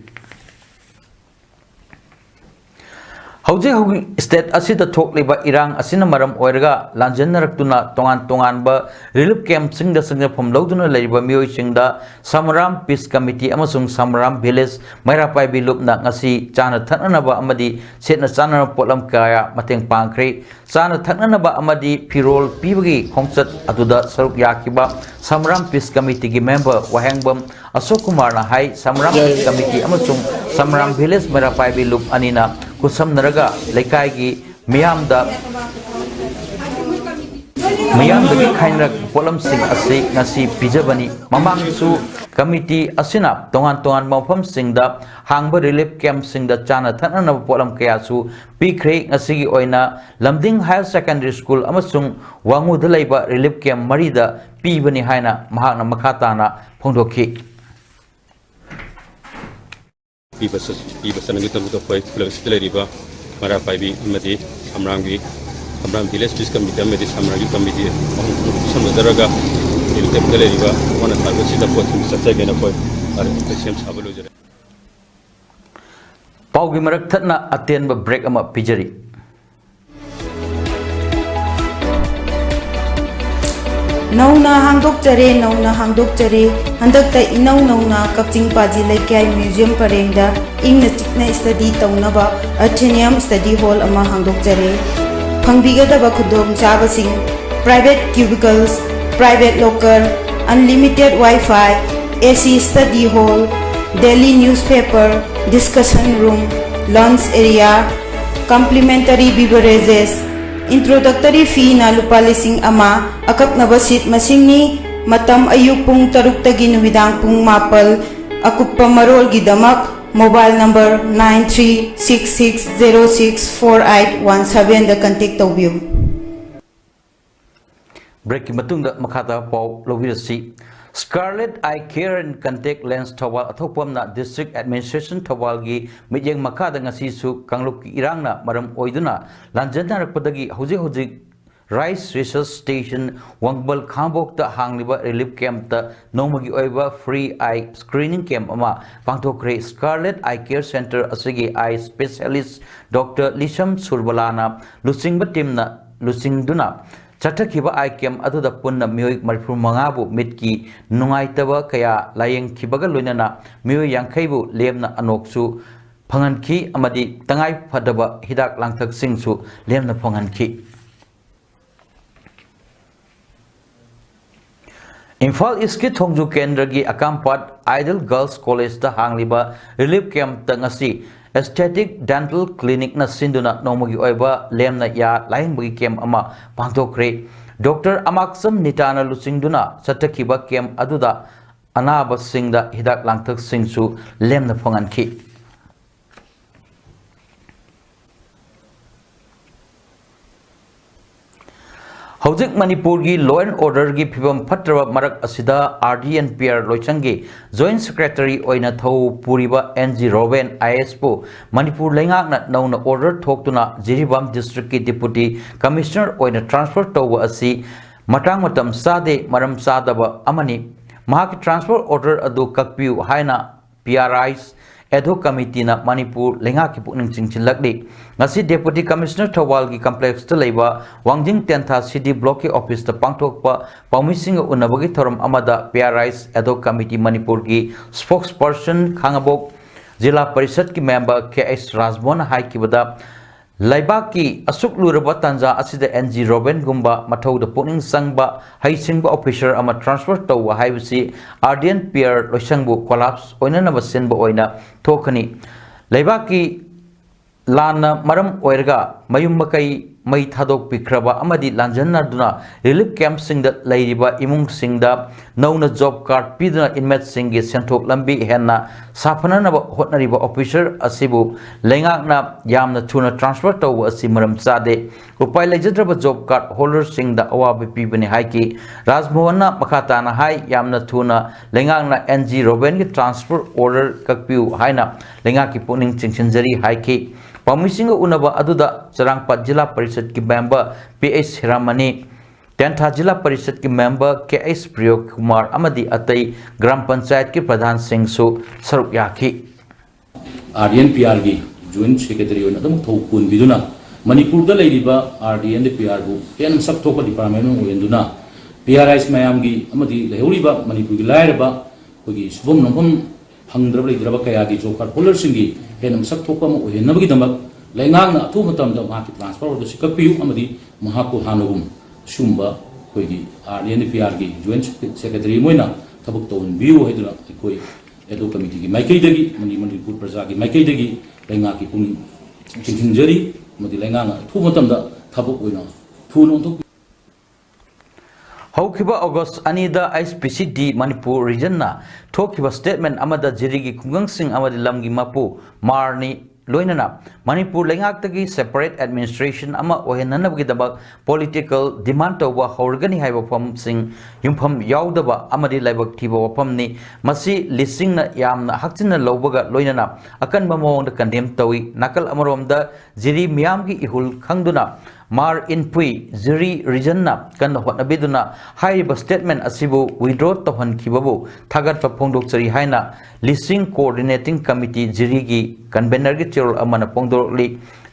ꯍꯧꯖꯤꯛ ꯍꯧꯖꯤꯛ state ꯑꯁꯤꯗ ꯊꯣꯛꯂꯤꯕ ꯏꯔꯥꯡ ꯑꯁꯤꯅ ꯃꯔꯝ ꯑꯣꯏꯔꯒ ꯂꯥꯟꯖꯦꯟꯅꯔꯛꯇꯨꯅ ꯇꯣꯉꯥꯟ ꯇꯣꯉꯥꯟꯕ relief campꯁꯤꯡꯗ ꯆꯪꯖꯐꯝ ꯂꯧꯗꯨꯅ ꯂꯩꯔꯤꯕ ꯃꯤꯑꯣꯏꯁꯤꯡꯗ ꯁꯃꯔꯥꯝ Peace Committee ꯑꯃꯁꯨꯡ ꯁꯃꯔꯥꯝ Village ꯃꯩꯔꯥ ꯄꯥꯏꯕꯤ ꯂꯨꯞꯅ ꯉꯁꯤ ꯆꯥꯅ ꯊꯛꯅꯅꯕ ꯑꯃꯗꯤ ꯁꯦꯠꯅ ꯆꯥꯅꯕ ꯄꯣꯠꯂꯝ ꯀꯌꯥ ꯃꯇꯦꯡ ꯄꯥꯡꯈ꯭ꯔꯦ꯫ ꯆꯥꯅ ꯊꯛꯅꯅꯕ ꯑꯃꯗꯤ ꯐꯤꯔꯣꯜ ꯄꯤꯕꯒꯤ ꯈꯣꯡꯆꯠ ꯑꯗꯨꯗ ꯁꯔꯨꯛ ꯌꯥꯈꯤꯕ ꯁꯃꯔꯥꯝ Peace Committeeꯒꯤ member ꯋꯥꯍꯦꯡꯕꯝ ꯑꯁꯣꯛ ꯀꯨꯃꯥꯔꯅ ꯍꯥꯏ, ꯁꯃꯔꯥꯝ Peace Committee ꯑꯃꯁꯨꯡ ꯁꯃꯔꯥꯝ Village ꯃꯩꯔꯥ ꯄꯥꯏꯕꯤ ꯂꯨꯞ ꯑꯅꯤꯅ ꯈꯨꯠꯁꯝꯅꯔꯒ ꯂꯩꯀꯥꯏꯒꯤ ꯃꯤꯌꯥꯝꯗ, ꯃꯤꯌꯥꯝꯗꯒꯤ ꯈꯥꯏꯅꯔꯛꯄ ꯄꯣꯠꯂꯝꯁꯤꯡ ꯑꯁꯤ ꯉꯁꯤ ꯄꯤꯖꯕꯅꯤ꯫ ꯃꯃꯥꯡꯁꯨ committee ꯑꯁꯤꯅ ꯇꯣꯉꯥꯟ ꯇꯣꯉꯥꯟꯕ ꯃꯐꯝꯁꯤꯡꯗ ꯍꯥꯡꯕ relief campꯁꯤꯡꯗ ꯆꯥꯅ ꯊꯛꯅꯅꯕ ꯄꯣꯠꯂꯝ ꯀꯌꯥꯁꯨ ꯄꯤꯈ꯭ꯔꯦ꯫ ꯉꯁꯤꯒꯤ ꯑꯣꯏꯅ ꯂꯝꯗꯤꯡ Higher Secondary School ꯑꯃꯁꯨꯡ ꯋꯥꯉꯨꯗ ꯂꯩꯕ relief camp ꯃꯔꯤꯗ ꯄꯤꯕꯅꯤ ꯍꯥꯏꯅ ꯃꯍꯥꯛꯅ ꯃꯈꯥ ꯇꯥꯅ ꯐꯣꯡꯗꯣꯛꯈꯤ꯫ ꯄꯤꯕ ꯆꯠ-, ꯄꯤꯕ ꯆꯠꯅꯕꯒꯤꯗꯃꯛꯇ ꯑꯩꯈꯣꯏ ꯈꯨꯜ ꯑꯁꯤꯗ ꯂꯩꯔꯤꯕ ꯃꯩꯔꯥ ꯄꯥꯏꯕꯤ ꯑꯃꯗꯤ ꯁꯝꯔꯥꯝꯒꯤ, ꯁꯝꯔꯥꯝ ꯚꯤꯂꯦꯖ ꯄꯤꯁ ꯀꯃꯤꯇꯤ ꯑꯃꯗꯤ ꯁꯝꯔꯥꯝꯒꯤ ꯀꯃꯤꯇꯤ ꯑꯍꯨꯝ ꯈꯨꯠꯁꯝꯅꯖꯔꯒ ꯍꯦꯂꯤꯄꯦꯗꯇ ꯂꯩꯔꯤꯕ ꯑꯋꯥ ꯑꯅꯥ ꯇꯥꯔꯕꯁꯤꯡꯗ ꯄꯣꯠ ꯊꯤꯟꯕ ꯆꯠꯆꯒꯦꯅ ꯑꯩꯈꯣꯏ ꯑꯩꯈꯣꯏ ꯁꯦꯝ ꯁꯥꯕ ꯂꯣꯏꯖꯔꯦ꯫ ꯄꯥꯎꯒꯤ ꯃꯔꯛ ꯊꯠꯅ ꯑꯇꯦꯟꯕ ꯕ꯭ꯔꯦꯛ ꯑꯃ ꯄꯤꯖꯔꯤ꯫ ꯅꯧꯅ ꯍꯥꯡꯗꯣꯛꯆꯔꯦ, ꯅꯧꯅ ꯍꯥꯡꯗꯣꯛꯆꯔꯦ꯫ ꯍꯟꯗꯛꯇ ꯏꯅꯧ ꯅꯧꯅ ꯀꯛꯆꯤꯡ ꯄꯥꯖꯤ ꯂꯩꯀꯥꯏ ꯃ꯭ꯌꯨꯖꯤꯌꯝ ꯄꯔꯦꯡꯗ ꯏꯪꯅ ꯆꯤꯛꯅ ꯁ꯭ꯇꯗꯤ ꯇꯧꯅꯕ ꯑꯊꯦꯅꯤꯌꯝ ꯁ꯭ꯇꯗꯤ ꯍꯣꯜ ꯑꯃ ꯍꯥꯡꯗꯣꯛꯆꯔꯦ꯫ ꯐꯪꯕꯤꯒꯗꯕ ꯈꯨꯗꯣꯡꯆꯥꯕꯁꯤꯡ: private cubicles, private locker, unlimited Wi-Fi, A C study hall, daily newspaper, discussion room, lounge area, complimentary beverages, introductory fee ꯅ ꯂꯨꯄꯥ ꯂꯤꯁꯤꯡ ꯑꯃ, ꯑꯀꯛꯅꯕ ꯁꯤꯠ ꯃꯁꯤꯡꯅꯤ꯫ ꯃꯇꯝ ꯑꯌꯨꯛ ꯄꯨꯡ ꯇꯔꯨꯛꯇꯒꯤ ꯅꯨꯃꯤꯗꯥꯡ ꯄꯨꯡ ꯃꯥꯄꯜ꯫ ꯑꯀꯨꯞꯄ ꯃꯔꯣꯜꯒꯤꯗꯃꯛ mobile number nine three six six zero six four eight one seven ꯗ contact ꯇꯧꯕꯤꯌꯨ꯫ ꯕ꯭ꯔꯦꯛꯀꯤ ꯃꯇꯨꯡꯗ ꯃꯈꯥ ꯇꯥꯕ ꯄꯥꯎ ꯂꯧꯕꯤꯔꯁꯤ꯫ Scarlet Eye Care and Contact Lens ꯊꯧꯕꯥꯜ, ꯑꯊꯣꯛꯄꯝꯅ ꯗꯤꯁꯇ꯭ꯔꯤꯛ ꯑꯦꯗꯃꯤꯅꯤꯁꯇ꯭ꯔꯦꯁꯟ ꯊꯧꯕꯥꯜꯒꯤ ꯃꯤꯠꯌꯦꯡ ꯃꯈꯥꯗ ꯉꯁꯤꯁꯨ ꯀꯥꯡꯂꯨꯞꯀꯤ ꯏꯔꯥꯡꯅ ꯃꯔꯝ ꯑꯣꯏꯗꯨꯅ ꯂꯥꯟꯖꯦꯟꯅꯔꯛꯄꯗꯒꯤ ꯍꯧꯖꯤꯛ ꯍꯧꯖꯤꯛ ꯔꯥꯏꯁ ꯔꯤꯁꯔꯁ ꯁ꯭ꯇꯦꯁꯟ ꯋꯥꯡꯕꯜ ꯈꯥꯡꯉꯕꯣꯛꯇ ꯍꯥꯡꯂꯤꯕ ꯔꯤꯂꯤꯐ ꯀꯦꯝꯞꯇ ꯅꯣꯡꯃꯒꯤ ꯑꯣꯏꯕ ꯐ꯭ꯔꯤ ꯑꯥꯏ ꯁ꯭ꯀ꯭ꯔꯤꯅꯤꯡ ꯀꯦꯝꯞ ꯑꯃ ꯄꯥꯡꯊꯣꯛꯈ꯭ꯔꯦ꯫ ꯁ꯭ꯀꯥꯔꯂꯦꯠ ꯑꯥꯏ ꯀꯦꯌꯔ ꯁꯦꯟꯇꯔ ꯑꯁꯤꯒꯤ ꯑꯥꯏ ꯁ꯭ꯄꯦꯁꯤꯌꯦꯂꯤꯁ ꯗꯣꯛꯇꯔ ꯂꯤꯁꯝ ꯁꯨꯔꯕꯂꯥꯅ ꯂꯨꯆꯤꯡꯕ ꯇꯤꯝꯅ ꯂꯨꯆꯤꯡꯗꯨꯅ ꯆꯠꯊꯈꯤꯕ ꯑꯥꯏ ꯀꯦꯝꯞ ꯑꯗꯨꯗ ꯄꯨꯟꯅ ꯃꯤꯑꯣꯏ ꯃꯔꯤꯐꯨ ꯃꯉꯥꯕꯨ ꯃꯤꯠꯀꯤ ꯅꯨꯡꯉꯥꯏꯇꯕ ꯀꯌꯥ ꯂꯥꯌꯦꯡꯈꯤꯕꯒ ꯂꯣꯏꯅꯅ ꯃꯤꯑꯣꯏ ꯌꯥꯡꯈꯩꯕꯨ ꯂꯦꯝꯅ ꯑꯅꯣꯛꯁꯨ ꯐꯪꯍꯟꯈꯤ ꯑꯃꯗꯤ ꯇꯉꯥꯏ ꯐꯗꯕ ꯍꯤꯗꯥꯛ ꯂꯥꯡꯊꯛꯁꯤꯡꯁꯨ ꯂꯦꯝꯅ ꯐꯪꯍꯟꯈꯤ꯫ ꯏꯝꯐꯥꯜ ꯏꯁꯀꯤ ꯊꯣꯡꯖꯨ ꯀꯦꯟꯗ꯭ꯔꯒꯤ ꯑꯀꯥꯝꯄꯥꯠ ꯑꯥꯏꯗꯜ ꯒꯔꯜꯁ ꯀꯣꯂꯦꯖꯇ ꯍꯥꯡꯂꯤꯕ ꯔꯤꯂꯤꯐ ꯀꯦꯝꯞꯇ ꯉꯁꯤ ꯑꯦꯁꯊꯦꯇꯤꯛ ꯗꯦꯟꯇꯜ ꯀ꯭ꯂꯤꯅꯤꯛꯅ ꯁꯤꯟꯗꯨꯅ ꯅꯣꯡꯃꯒꯤ ꯑꯣꯏꯕ ꯂꯦꯝꯅ ꯌꯥ ꯂꯥꯌꯦꯡꯕꯒꯤ ꯀꯦꯝꯞ ꯑꯃ ꯄꯥꯡꯊꯣꯛꯈ꯭ꯔꯦ꯫ ꯗꯣꯛꯇꯔ ꯑꯃꯥꯛꯆꯝ ꯅꯤꯇꯥꯅ ꯂꯨꯆꯤꯡꯗꯨꯅ ꯆꯠꯊꯈꯤꯕ ꯀꯦꯝꯞ ꯑꯗꯨꯗ ꯑꯅꯥꯕꯁꯤꯡꯗ ꯍꯤꯗꯥꯛ ꯂꯥꯡꯊꯛꯁꯤꯡꯁꯨ ꯂꯦꯝꯅ ꯐꯪꯍꯟꯈꯤ꯫ ꯍꯧꯖꯤꯛ ꯃꯅꯤꯄꯨꯔꯒꯤ law and order ꯒꯤ ꯐꯤꯕꯝ ꯐꯠꯇ꯭ꯔꯕ ꯃꯔꯛ ꯑꯁꯤꯗ, R D and P R ꯂꯣꯏꯁꯪꯒꯤ Joint Secretary ꯑꯣꯏꯅ ꯊꯧ ꯄꯨꯔꯤꯕ N G ꯔꯣꯕꯦꯟ, I A S ꯄꯨ ꯃꯅꯤꯄꯨꯔ ꯂꯩꯉꯥꯛꯅ ꯅꯧꯅ order ꯊꯣꯛꯇꯨꯅ ꯖꯤꯔꯤꯕꯥꯝ district ꯀꯤ Deputy Commissioner ꯑꯣꯏꯅ transfer ꯇꯧꯕ ꯑꯁꯤ ꯃꯇꯥꯡ ꯃꯇꯝ ꯆꯥꯗꯦ, ꯃꯔꯝ ꯆꯥꯗꯕ ꯑꯃꯅꯤ꯫ ꯃꯍꯥꯛꯀꯤ transfer order ꯑꯗꯨ ꯀꯛꯄꯤꯌꯨ ꯍꯥꯏꯅ P R I's ad hoc committee ꯅ ꯃꯅꯤꯄꯨꯔ ꯂꯩꯉꯥꯛꯀꯤ ꯄꯨꯛꯅꯤꯡ ꯆꯤꯡꯁꯤꯜꯂꯛꯂꯤ꯫ ꯉꯁꯤ Deputy Commissioner ꯊꯧꯕꯥꯜꯒꯤ complex ꯇ ꯂꯩꯕ ꯋꯥꯡꯖꯤꯡ ꯇꯦꯟꯊꯥ C D block ꯀꯤ office ꯇ ꯄꯥꯡꯊꯣꯛꯄ ꯄꯥꯎꯃꯤꯁꯤꯡꯒ ꯎꯅꯕꯒꯤ ꯊꯧꯔꯝ ꯑꯃꯗ P R I's ad hoc committee ꯃꯅꯤꯄꯨꯔꯒꯤ spokesperson ꯈꯥꯉꯕꯣꯛ ꯖꯤꯂꯥ ꯄꯔꯤꯁꯠꯀꯤ member K H ꯔꯥꯖꯃꯣꯍꯟꯅ ꯍꯥꯏꯈꯤꯕꯗ, ꯂꯩꯕꯥꯛꯀꯤ ꯑꯁꯨꯛ ꯂꯨꯔꯕ ꯇꯥꯟꯖꯥ ꯑꯁꯤꯗ N G ꯔꯣꯕꯦꯟꯒꯨꯝꯕ ꯃꯊꯧꯗ ꯄꯨꯛꯅꯤꯡ ꯆꯪꯕ ꯍꯩꯁꯤꯡꯕ officer ꯑꯃ transfer ꯇꯧꯕ ꯍꯥꯏꯕꯁꯤ R D and P R ꯂꯣꯏꯁꯪꯕꯨ collapse ꯑꯣꯏꯅꯅꯕ ꯁꯤꯟꯕ ꯑꯣꯏꯅ ꯊꯣꯛꯀꯅꯤ꯫ ꯂꯩꯕꯥꯛꯀꯤ ꯂꯥꯟꯅ ꯃꯔꯝ ꯑꯣꯏꯔꯒ ꯃꯌꯨꯝ ꯃꯀꯩ ꯃꯩ ꯊꯥꯗꯣꯛꯄꯤꯈ꯭ꯔꯕ ꯑꯃꯗꯤ ꯂꯥꯟꯖꯟꯅꯗꯨꯅ relief camp ꯁꯤꯡꯗ ꯂꯩꯔꯤꯕ ꯏꯃꯨꯡꯁꯤꯡꯗ ꯅꯧꯅ job card ꯄꯤꯗꯨꯅ inmate ꯁꯤꯡꯒꯤ ꯁꯦꯟꯊꯣꯛ ꯂꯝꯕꯤ ꯍꯦꯟꯅ ꯁꯥꯐꯅꯅꯕ ꯍꯣꯠꯅꯔꯤꯕ officer ꯑꯁꯤꯕꯨ ꯂꯩꯉꯥꯛꯅ ꯌꯥꯝꯅ ꯊꯨꯅ transfer ꯇꯧꯕ ꯑꯁꯤ ꯃꯔꯝ ꯆꯥꯗꯦ꯫ ꯎꯄꯥꯏ ꯂꯩꯖꯗ꯭ꯔꯕ job card holder ꯁꯤꯡꯗ ꯑꯋꯥꯕ ꯄꯤꯕꯅꯤ ꯍꯥꯏꯈꯤ꯫ ꯔꯥꯖꯃꯣꯍꯟꯅ ꯃꯈꯥ ꯇꯥꯅ ꯍꯥꯏ, ꯌꯥꯝꯅ ꯊꯨꯅ ꯂꯩꯉꯥꯛꯅ N G ꯔꯣꯕꯦꯟꯒꯤ transfer order ꯀꯛꯄꯤꯌꯨ ꯍꯥꯏꯅ ꯂꯩꯉꯥꯛꯀꯤ ꯄꯨꯛꯅꯤꯡ ꯆꯤꯡꯁꯤꯟꯖꯔꯤ ꯍꯥꯏꯈꯤ꯫ ꯄꯥꯎꯃꯤꯁꯤꯡꯒ ꯎꯅꯕ ꯑꯗꯨꯗ ꯆꯔꯥꯡꯄꯥꯠ ꯖꯤꯂꯥ ꯄꯔꯤꯁꯠꯀꯤ member P H ꯁꯤꯔꯥꯃꯅꯤ, ꯇꯦꯟꯊꯥ ꯖꯤꯂꯥ ꯄꯔꯤꯁꯠꯀꯤ member K H ꯄ꯭ꯔꯤꯌꯣ ꯀꯨꯃꯥꯔ ꯑꯃꯗꯤ ꯑꯇꯩ ꯒ꯭ꯔꯥꯝ ꯄꯟꯆꯥꯌꯠꯀꯤ ꯄ꯭ꯔꯙꯥꯟꯁꯤꯡꯁꯨ ꯁꯔꯨꯛ ꯌꯥꯈꯤ꯫ R D and P R ꯒꯤ Joint Secretary ꯑꯣꯏꯅ ꯑꯗꯨꯝ ꯊꯧ ꯄꯨꯟꯕꯤꯗꯨꯅ ꯃꯅꯤꯄꯨꯔꯗ ꯂꯩꯔꯤꯕ R D and P R ꯕꯨ ꯍꯦꯟꯅ ꯃꯁꯛ ꯊꯣꯛꯄ department ꯑꯃ ꯑꯣꯏꯍꯟꯗꯨꯅ P R I's ꯃꯌꯥꯝꯒꯤ ꯑꯃꯗꯤ ꯂꯩꯍꯧꯔꯤꯕ ꯃꯅꯤꯄꯨꯔꯒꯤ ꯂꯥꯏꯔꯕ ꯑꯩꯈꯣꯏꯒꯤ ꯁꯨꯐꯝ ꯅꯣꯝꯐꯝ ꯐꯪꯗ꯭ꯔꯕ ꯂꯩꯇ꯭ꯔꯕ ꯀꯌꯥꯒꯤ job card holder ꯁꯤꯡꯒꯤ ꯍꯦꯟꯅ ꯃꯁꯛ ꯊꯣꯛꯄ ꯑꯃ ꯑꯣꯏꯍꯟꯅꯕꯒꯤꯗꯃꯛ ꯂꯩꯉꯥꯛꯅ ꯑꯊꯨꯕ ꯃꯇꯝꯗ ꯃꯍꯥꯛꯀꯤ transfer order ꯁꯤ ꯀꯛꯄꯤꯌꯨ ꯑꯃꯗꯤ ꯃꯍꯥꯛꯄꯨ ꯍꯥꯟꯅꯒꯨꯝ ꯑꯁꯤꯒꯨꯝꯕ ꯑꯩꯈꯣꯏꯒꯤ R D and P R ꯒꯤ Joint Secretary ꯑꯃ ꯑꯣꯏꯅ ꯊꯕꯛ ꯇꯧꯍꯟꯕꯤꯌꯨ ꯍꯥꯏꯗꯨꯅ ꯑꯩꯈꯣꯏ ad hoc committee ꯒꯤ ꯃꯥꯏꯀꯩꯗꯒꯤ ꯑꯃꯗꯤ ꯃꯅꯤꯄꯨꯔ ꯄ꯭ꯔꯖꯥꯒꯤ ꯃꯥꯏꯀꯩꯗꯒꯤ ꯂꯩꯉꯥꯛꯀꯤ ꯄꯨꯛꯅꯤꯡ ꯆꯤꯡꯁꯤꯟꯖꯔꯤ ꯑꯃꯗꯤ ꯂꯩꯉꯥꯛꯅ ꯑꯊꯨꯕ ꯃꯇꯝꯗ ꯊꯕꯛ ꯑꯣꯏꯅ ꯊꯨꯅ ꯑꯣꯟꯊꯣꯛꯄꯤꯌꯨ꯫ ꯍꯧꯈꯤꯕ August ꯑꯅꯤꯗ H P C D Manipur Region ꯅ ꯊꯣꯛꯈꯤꯕ statement ꯑꯃꯗ ꯖꯤꯔꯤꯒꯤ ꯈꯨꯡꯒꯪꯁꯤꯡ ꯑꯃꯗꯤ ꯂꯝꯒꯤ ꯃꯄꯨ ꯃꯥꯔꯅꯤ ꯂꯣꯏꯅꯅ ꯃꯅꯤꯄꯨꯔ ꯂꯩꯉꯥꯛꯇꯒꯤ separate administration ꯑꯃ ꯑꯣꯏꯍꯟꯅꯅꯕꯒꯤꯗꯃꯛ political demand ꯇꯧꯕ ꯍꯧꯔꯒꯅꯤ ꯍꯥꯏꯕ ꯋꯥꯐꯝꯁꯤꯡ ꯌꯨꯝꯐꯝ ꯌꯥꯎꯗꯕ ꯑꯃꯗꯤ ꯂꯥꯏꯕꯛ ꯊꯤꯕ ꯋꯥꯐꯝꯅꯤ꯫ ꯃꯁꯤ ꯂꯤꯁꯤꯡꯅ ꯌꯥꯝꯅ ꯍꯛꯆꯤꯟꯅ ꯂꯧꯕꯒ ꯂꯣꯏꯅꯅ ꯑꯀꯟꯕ ꯃꯑꯣꯡꯗ condemn ꯇꯧꯏ꯫ ꯅꯥꯀꯜ ꯑꯃꯔꯣꯝꯗ ꯖꯤꯔꯤ ꯃꯤꯌꯥꯝꯒꯤ ꯏꯍꯨꯜ ꯈꯪꯗꯨꯅ ꯃꯥꯔ ꯏꯟꯄꯨꯏ ꯖꯤꯔꯤ regionꯅ ꯀꯟꯅ ꯍꯣꯠꯅꯕꯤꯗꯨꯅ ꯍꯥꯏꯔꯤꯕ statement ꯑꯁꯤꯕꯨ withdraw ꯇꯧꯍꯟꯈꯤꯕꯕꯨ ꯊꯥꯒꯠꯄ ꯐꯣꯡꯗꯣꯛꯆꯔꯤ ꯍꯥꯏꯅ ꯂꯤꯁꯤꯡ coordinating committee ꯖꯤꯔꯤꯒꯤ convenerꯒꯤ ꯆꯦꯔꯣꯜ ꯑꯃꯅ ꯐꯣꯡꯗꯣꯔꯛꯂꯤ꯫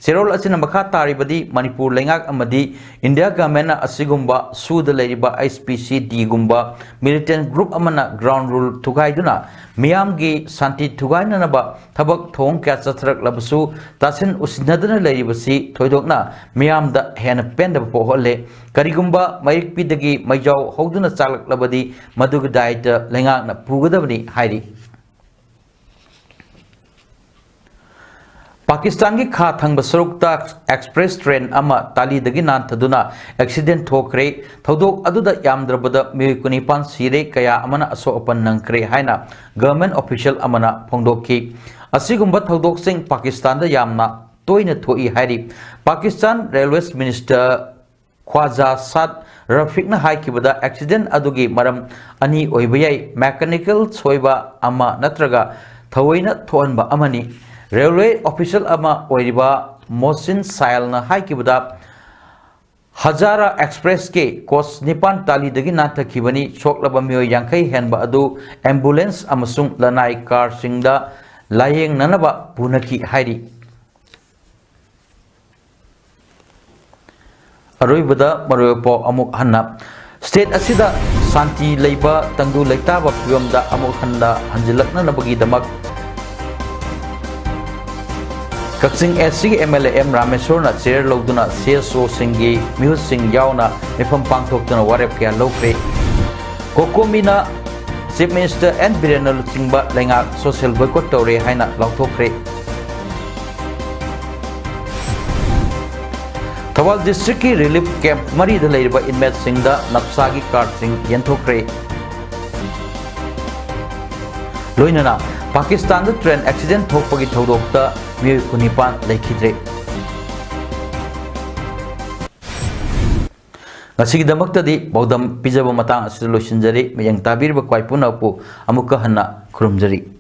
ꯆꯦꯔꯣꯜ ꯑꯁꯤꯅ ꯃꯈꯥ ꯇꯥꯔꯤꯕꯗꯤ, ꯃꯅꯤꯄꯨꯔ ꯂꯩꯉꯥꯛ ꯑꯃꯗꯤ ꯏꯟꯗꯤꯌꯥ governmentꯅ ꯑꯁꯤꯒꯨꯝꯕ ꯁꯨꯗ ꯂꯩꯔꯤꯕ HPCDꯒꯨꯝꯕ militant group ꯑꯃꯅ ground rule ꯊꯨꯒꯥꯏꯗꯨꯅ ꯃꯤꯌꯥꯝꯒꯤ ꯁꯥꯟꯇꯤ ꯊꯨꯒꯥꯏꯅꯅꯕ ꯊꯕꯛ ꯊꯧꯑꯣꯡ ꯀꯌꯥ ꯆꯠꯊꯔꯛꯂꯕꯁꯨ, ꯇꯥꯁꯤꯟ ꯎꯁꯤꯟꯅꯗꯅ ꯂꯩꯔꯤꯕꯁꯤ ꯊꯣꯏꯗꯣꯛꯅ ꯃꯤꯌꯥꯝꯗ ꯍꯦꯟꯅ ꯄꯦꯟꯗꯕ ꯄꯣꯛꯍꯜꯂꯦ꯫ ꯀꯔꯤꯒꯨꯝꯕ ꯃꯩꯔꯤꯛꯄꯤꯗꯒꯤ ꯃꯩꯖꯥꯎ ꯍꯧꯗꯨꯅ ꯆꯥꯛꯂꯛꯂꯕꯗꯤ ꯃꯗꯨꯒꯤ ꯗꯥꯏꯇ ꯂꯩꯉꯥꯛꯅ ꯄꯨꯒꯗꯕꯅꯤ ꯍꯥꯏꯔꯤ꯫ ꯄꯥꯀꯤꯁꯇꯥꯟꯒꯤ ꯈꯥ ꯊꯪꯕ ꯁꯔꯨꯛꯇ express train ꯑꯃ ꯇꯥꯂꯤꯗꯒꯤ ꯅꯥꯟꯊꯗꯨꯅ accident ꯊꯣꯛꯈ꯭ꯔꯦ꯫ ꯊꯧꯗꯣꯛ ꯑꯗꯨꯗ ꯌꯥꯝꯗ꯭ꯔꯕꯗ ꯃꯤꯑꯣꯏ ꯀꯨꯟꯅꯤꯄꯥꯟ ꯁꯤꯔꯦ, ꯀꯌꯥ ꯑꯃꯅ ꯑꯁꯣꯛ ꯑꯄꯟ ꯅꯪꯈ꯭ꯔꯦ ꯍꯥꯏꯅ government official ꯑꯃꯅ ꯐꯣꯡꯗꯣꯛꯈꯤ꯫ ꯑꯁꯤꯒꯨꯝꯕ ꯊꯧꯗꯣꯛꯁꯤꯡ ꯄꯥꯀꯤꯁꯇꯥꯟꯗ ꯌꯥꯝꯅ ꯇꯣꯏꯅ ꯊꯣꯛꯏ ꯍꯥꯏꯔꯤ꯫ ꯄꯥꯀꯤꯁꯇꯥꯟ railways minister ꯈ꯭ꯋꯥꯖꯥ ꯁꯥꯗ ꯔꯐꯤꯛꯅ ꯍꯥꯏꯈꯤꯕꯗ, accident ꯑꯗꯨꯒꯤ ꯃꯔꯝ ꯑꯅꯤ ꯑꯣꯏꯕ ꯌꯥꯏ, mechanical ꯁꯣꯏꯕ ꯑꯃ ꯅꯠꯇ꯭ꯔꯒ ꯊꯑꯣꯏꯅ ꯊꯣꯛꯍꯟꯕ ꯑꯃꯅꯤ꯫ Railway official ꯑꯃ ꯑꯣꯏꯔꯤꯕ ꯃꯣꯁꯤꯟ ꯁꯥꯏꯜꯅ ꯍꯥꯏꯈꯤꯕꯗ, ꯍꯖꯥꯔꯥ expressꯀꯤ coach ꯅꯤꯄꯥꯟ ꯇꯥꯂꯤꯗꯒꯤ ꯅꯥꯟꯊꯈꯤꯕꯅꯤ꯫ ꯁꯣꯛꯂꯕ ꯃꯤꯑꯣꯏ ꯌꯥꯡꯈꯩ ꯍꯦꯟꯕ ꯑꯗꯨ ambulance ꯑꯃꯁꯨꯡ ꯂꯅꯥꯏ car ꯁꯤꯡꯗ ꯂꯥꯌꯦꯡꯅꯅꯕ ꯄꯨꯅꯈꯤ ꯍꯥꯏꯔꯤ꯫ ꯑꯔꯣꯏꯕꯗ ꯃꯔꯨꯑꯣꯏꯕ ꯄꯥꯎ ꯑꯃꯨꯛ ꯍꯟꯅ꯫ State ꯑꯁꯤꯗ ꯁꯥꯟꯇꯤ ꯂꯩꯕ, ꯇꯪꯗꯨ ꯂꯩꯇꯥꯕ ꯐꯤꯕꯝꯗ ꯑꯃꯨꯛ ꯍꯟꯅ ꯍꯟꯖꯤꯜꯂꯛꯅꯅꯕꯒꯤꯗꯃꯛ ꯀꯛꯆꯤꯡ East ꯀꯤ MLA ꯑꯦꯝ ꯔꯥꯃꯦꯁꯣꯔꯅ ꯆꯦꯌꯔ ꯂꯧꯗꯨꯅ CSO ꯁꯤꯡꯒꯤ ꯃꯤꯍꯨꯠꯁꯤꯡ ꯌꯥꯎꯅ ꯃꯤꯐꯝ ꯄꯥꯡꯊꯣꯛꯇꯨꯅ ꯋꯥꯔꯦꯞ ꯀꯌꯥ ꯂꯧꯈ꯭ꯔꯦ꯫ COCOMI ꯅ Chief Minister N ꯕꯤꯔꯦꯟꯅ ꯂꯨꯆꯤꯡꯕ ꯂꯩꯉꯥꯛ social boycott ꯇꯧꯔꯦ ꯍꯥꯏꯅ ꯂꯥꯎꯊꯣꯛꯈ꯭ꯔꯦ꯫ ꯊꯧꯕꯥꯜ district ꯀꯤ relief camp ꯃꯔꯤꯗ ꯂꯩꯔꯤꯕ inmate ꯁꯤꯡꯗ ꯅꯞꯁꯥꯒꯤ card ꯁꯤꯡ ꯌꯦꯟꯊꯣꯛꯈ꯭ꯔꯦ꯫ ꯂꯣꯏꯅꯅ ꯄꯥꯀꯤꯁꯇꯥꯟꯗ ꯇ꯭ꯔꯦꯟ ꯑꯦꯛꯁꯤꯗꯦꯟ ꯊꯣꯛꯄꯒꯤ ꯊꯧꯗꯣꯛꯇ ꯃꯤꯑꯣꯏ ꯀꯨꯟꯅꯤꯄꯥꯟ ꯂꯩꯈꯤꯗ꯭ꯔꯦ꯫ ꯉꯁꯤꯒꯤꯗꯃꯛꯇꯗꯤ ꯄꯥꯎꯗꯝ ꯄꯤꯖꯕ ꯃꯇꯥꯡ ꯑꯁꯤꯗ ꯂꯣꯏꯁꯤꯟꯖꯔꯤ꯫ ꯃꯤꯠꯌꯦꯡ ꯇꯥꯕꯤꯔꯤꯕ ꯈ꯭ꯋꯥꯏ ꯄꯨꯝꯅꯃꯛꯄꯨ ꯑꯃꯨꯛꯀ ꯍꯟꯅ ꯈꯨꯔꯨꯝꯖꯔꯤ꯫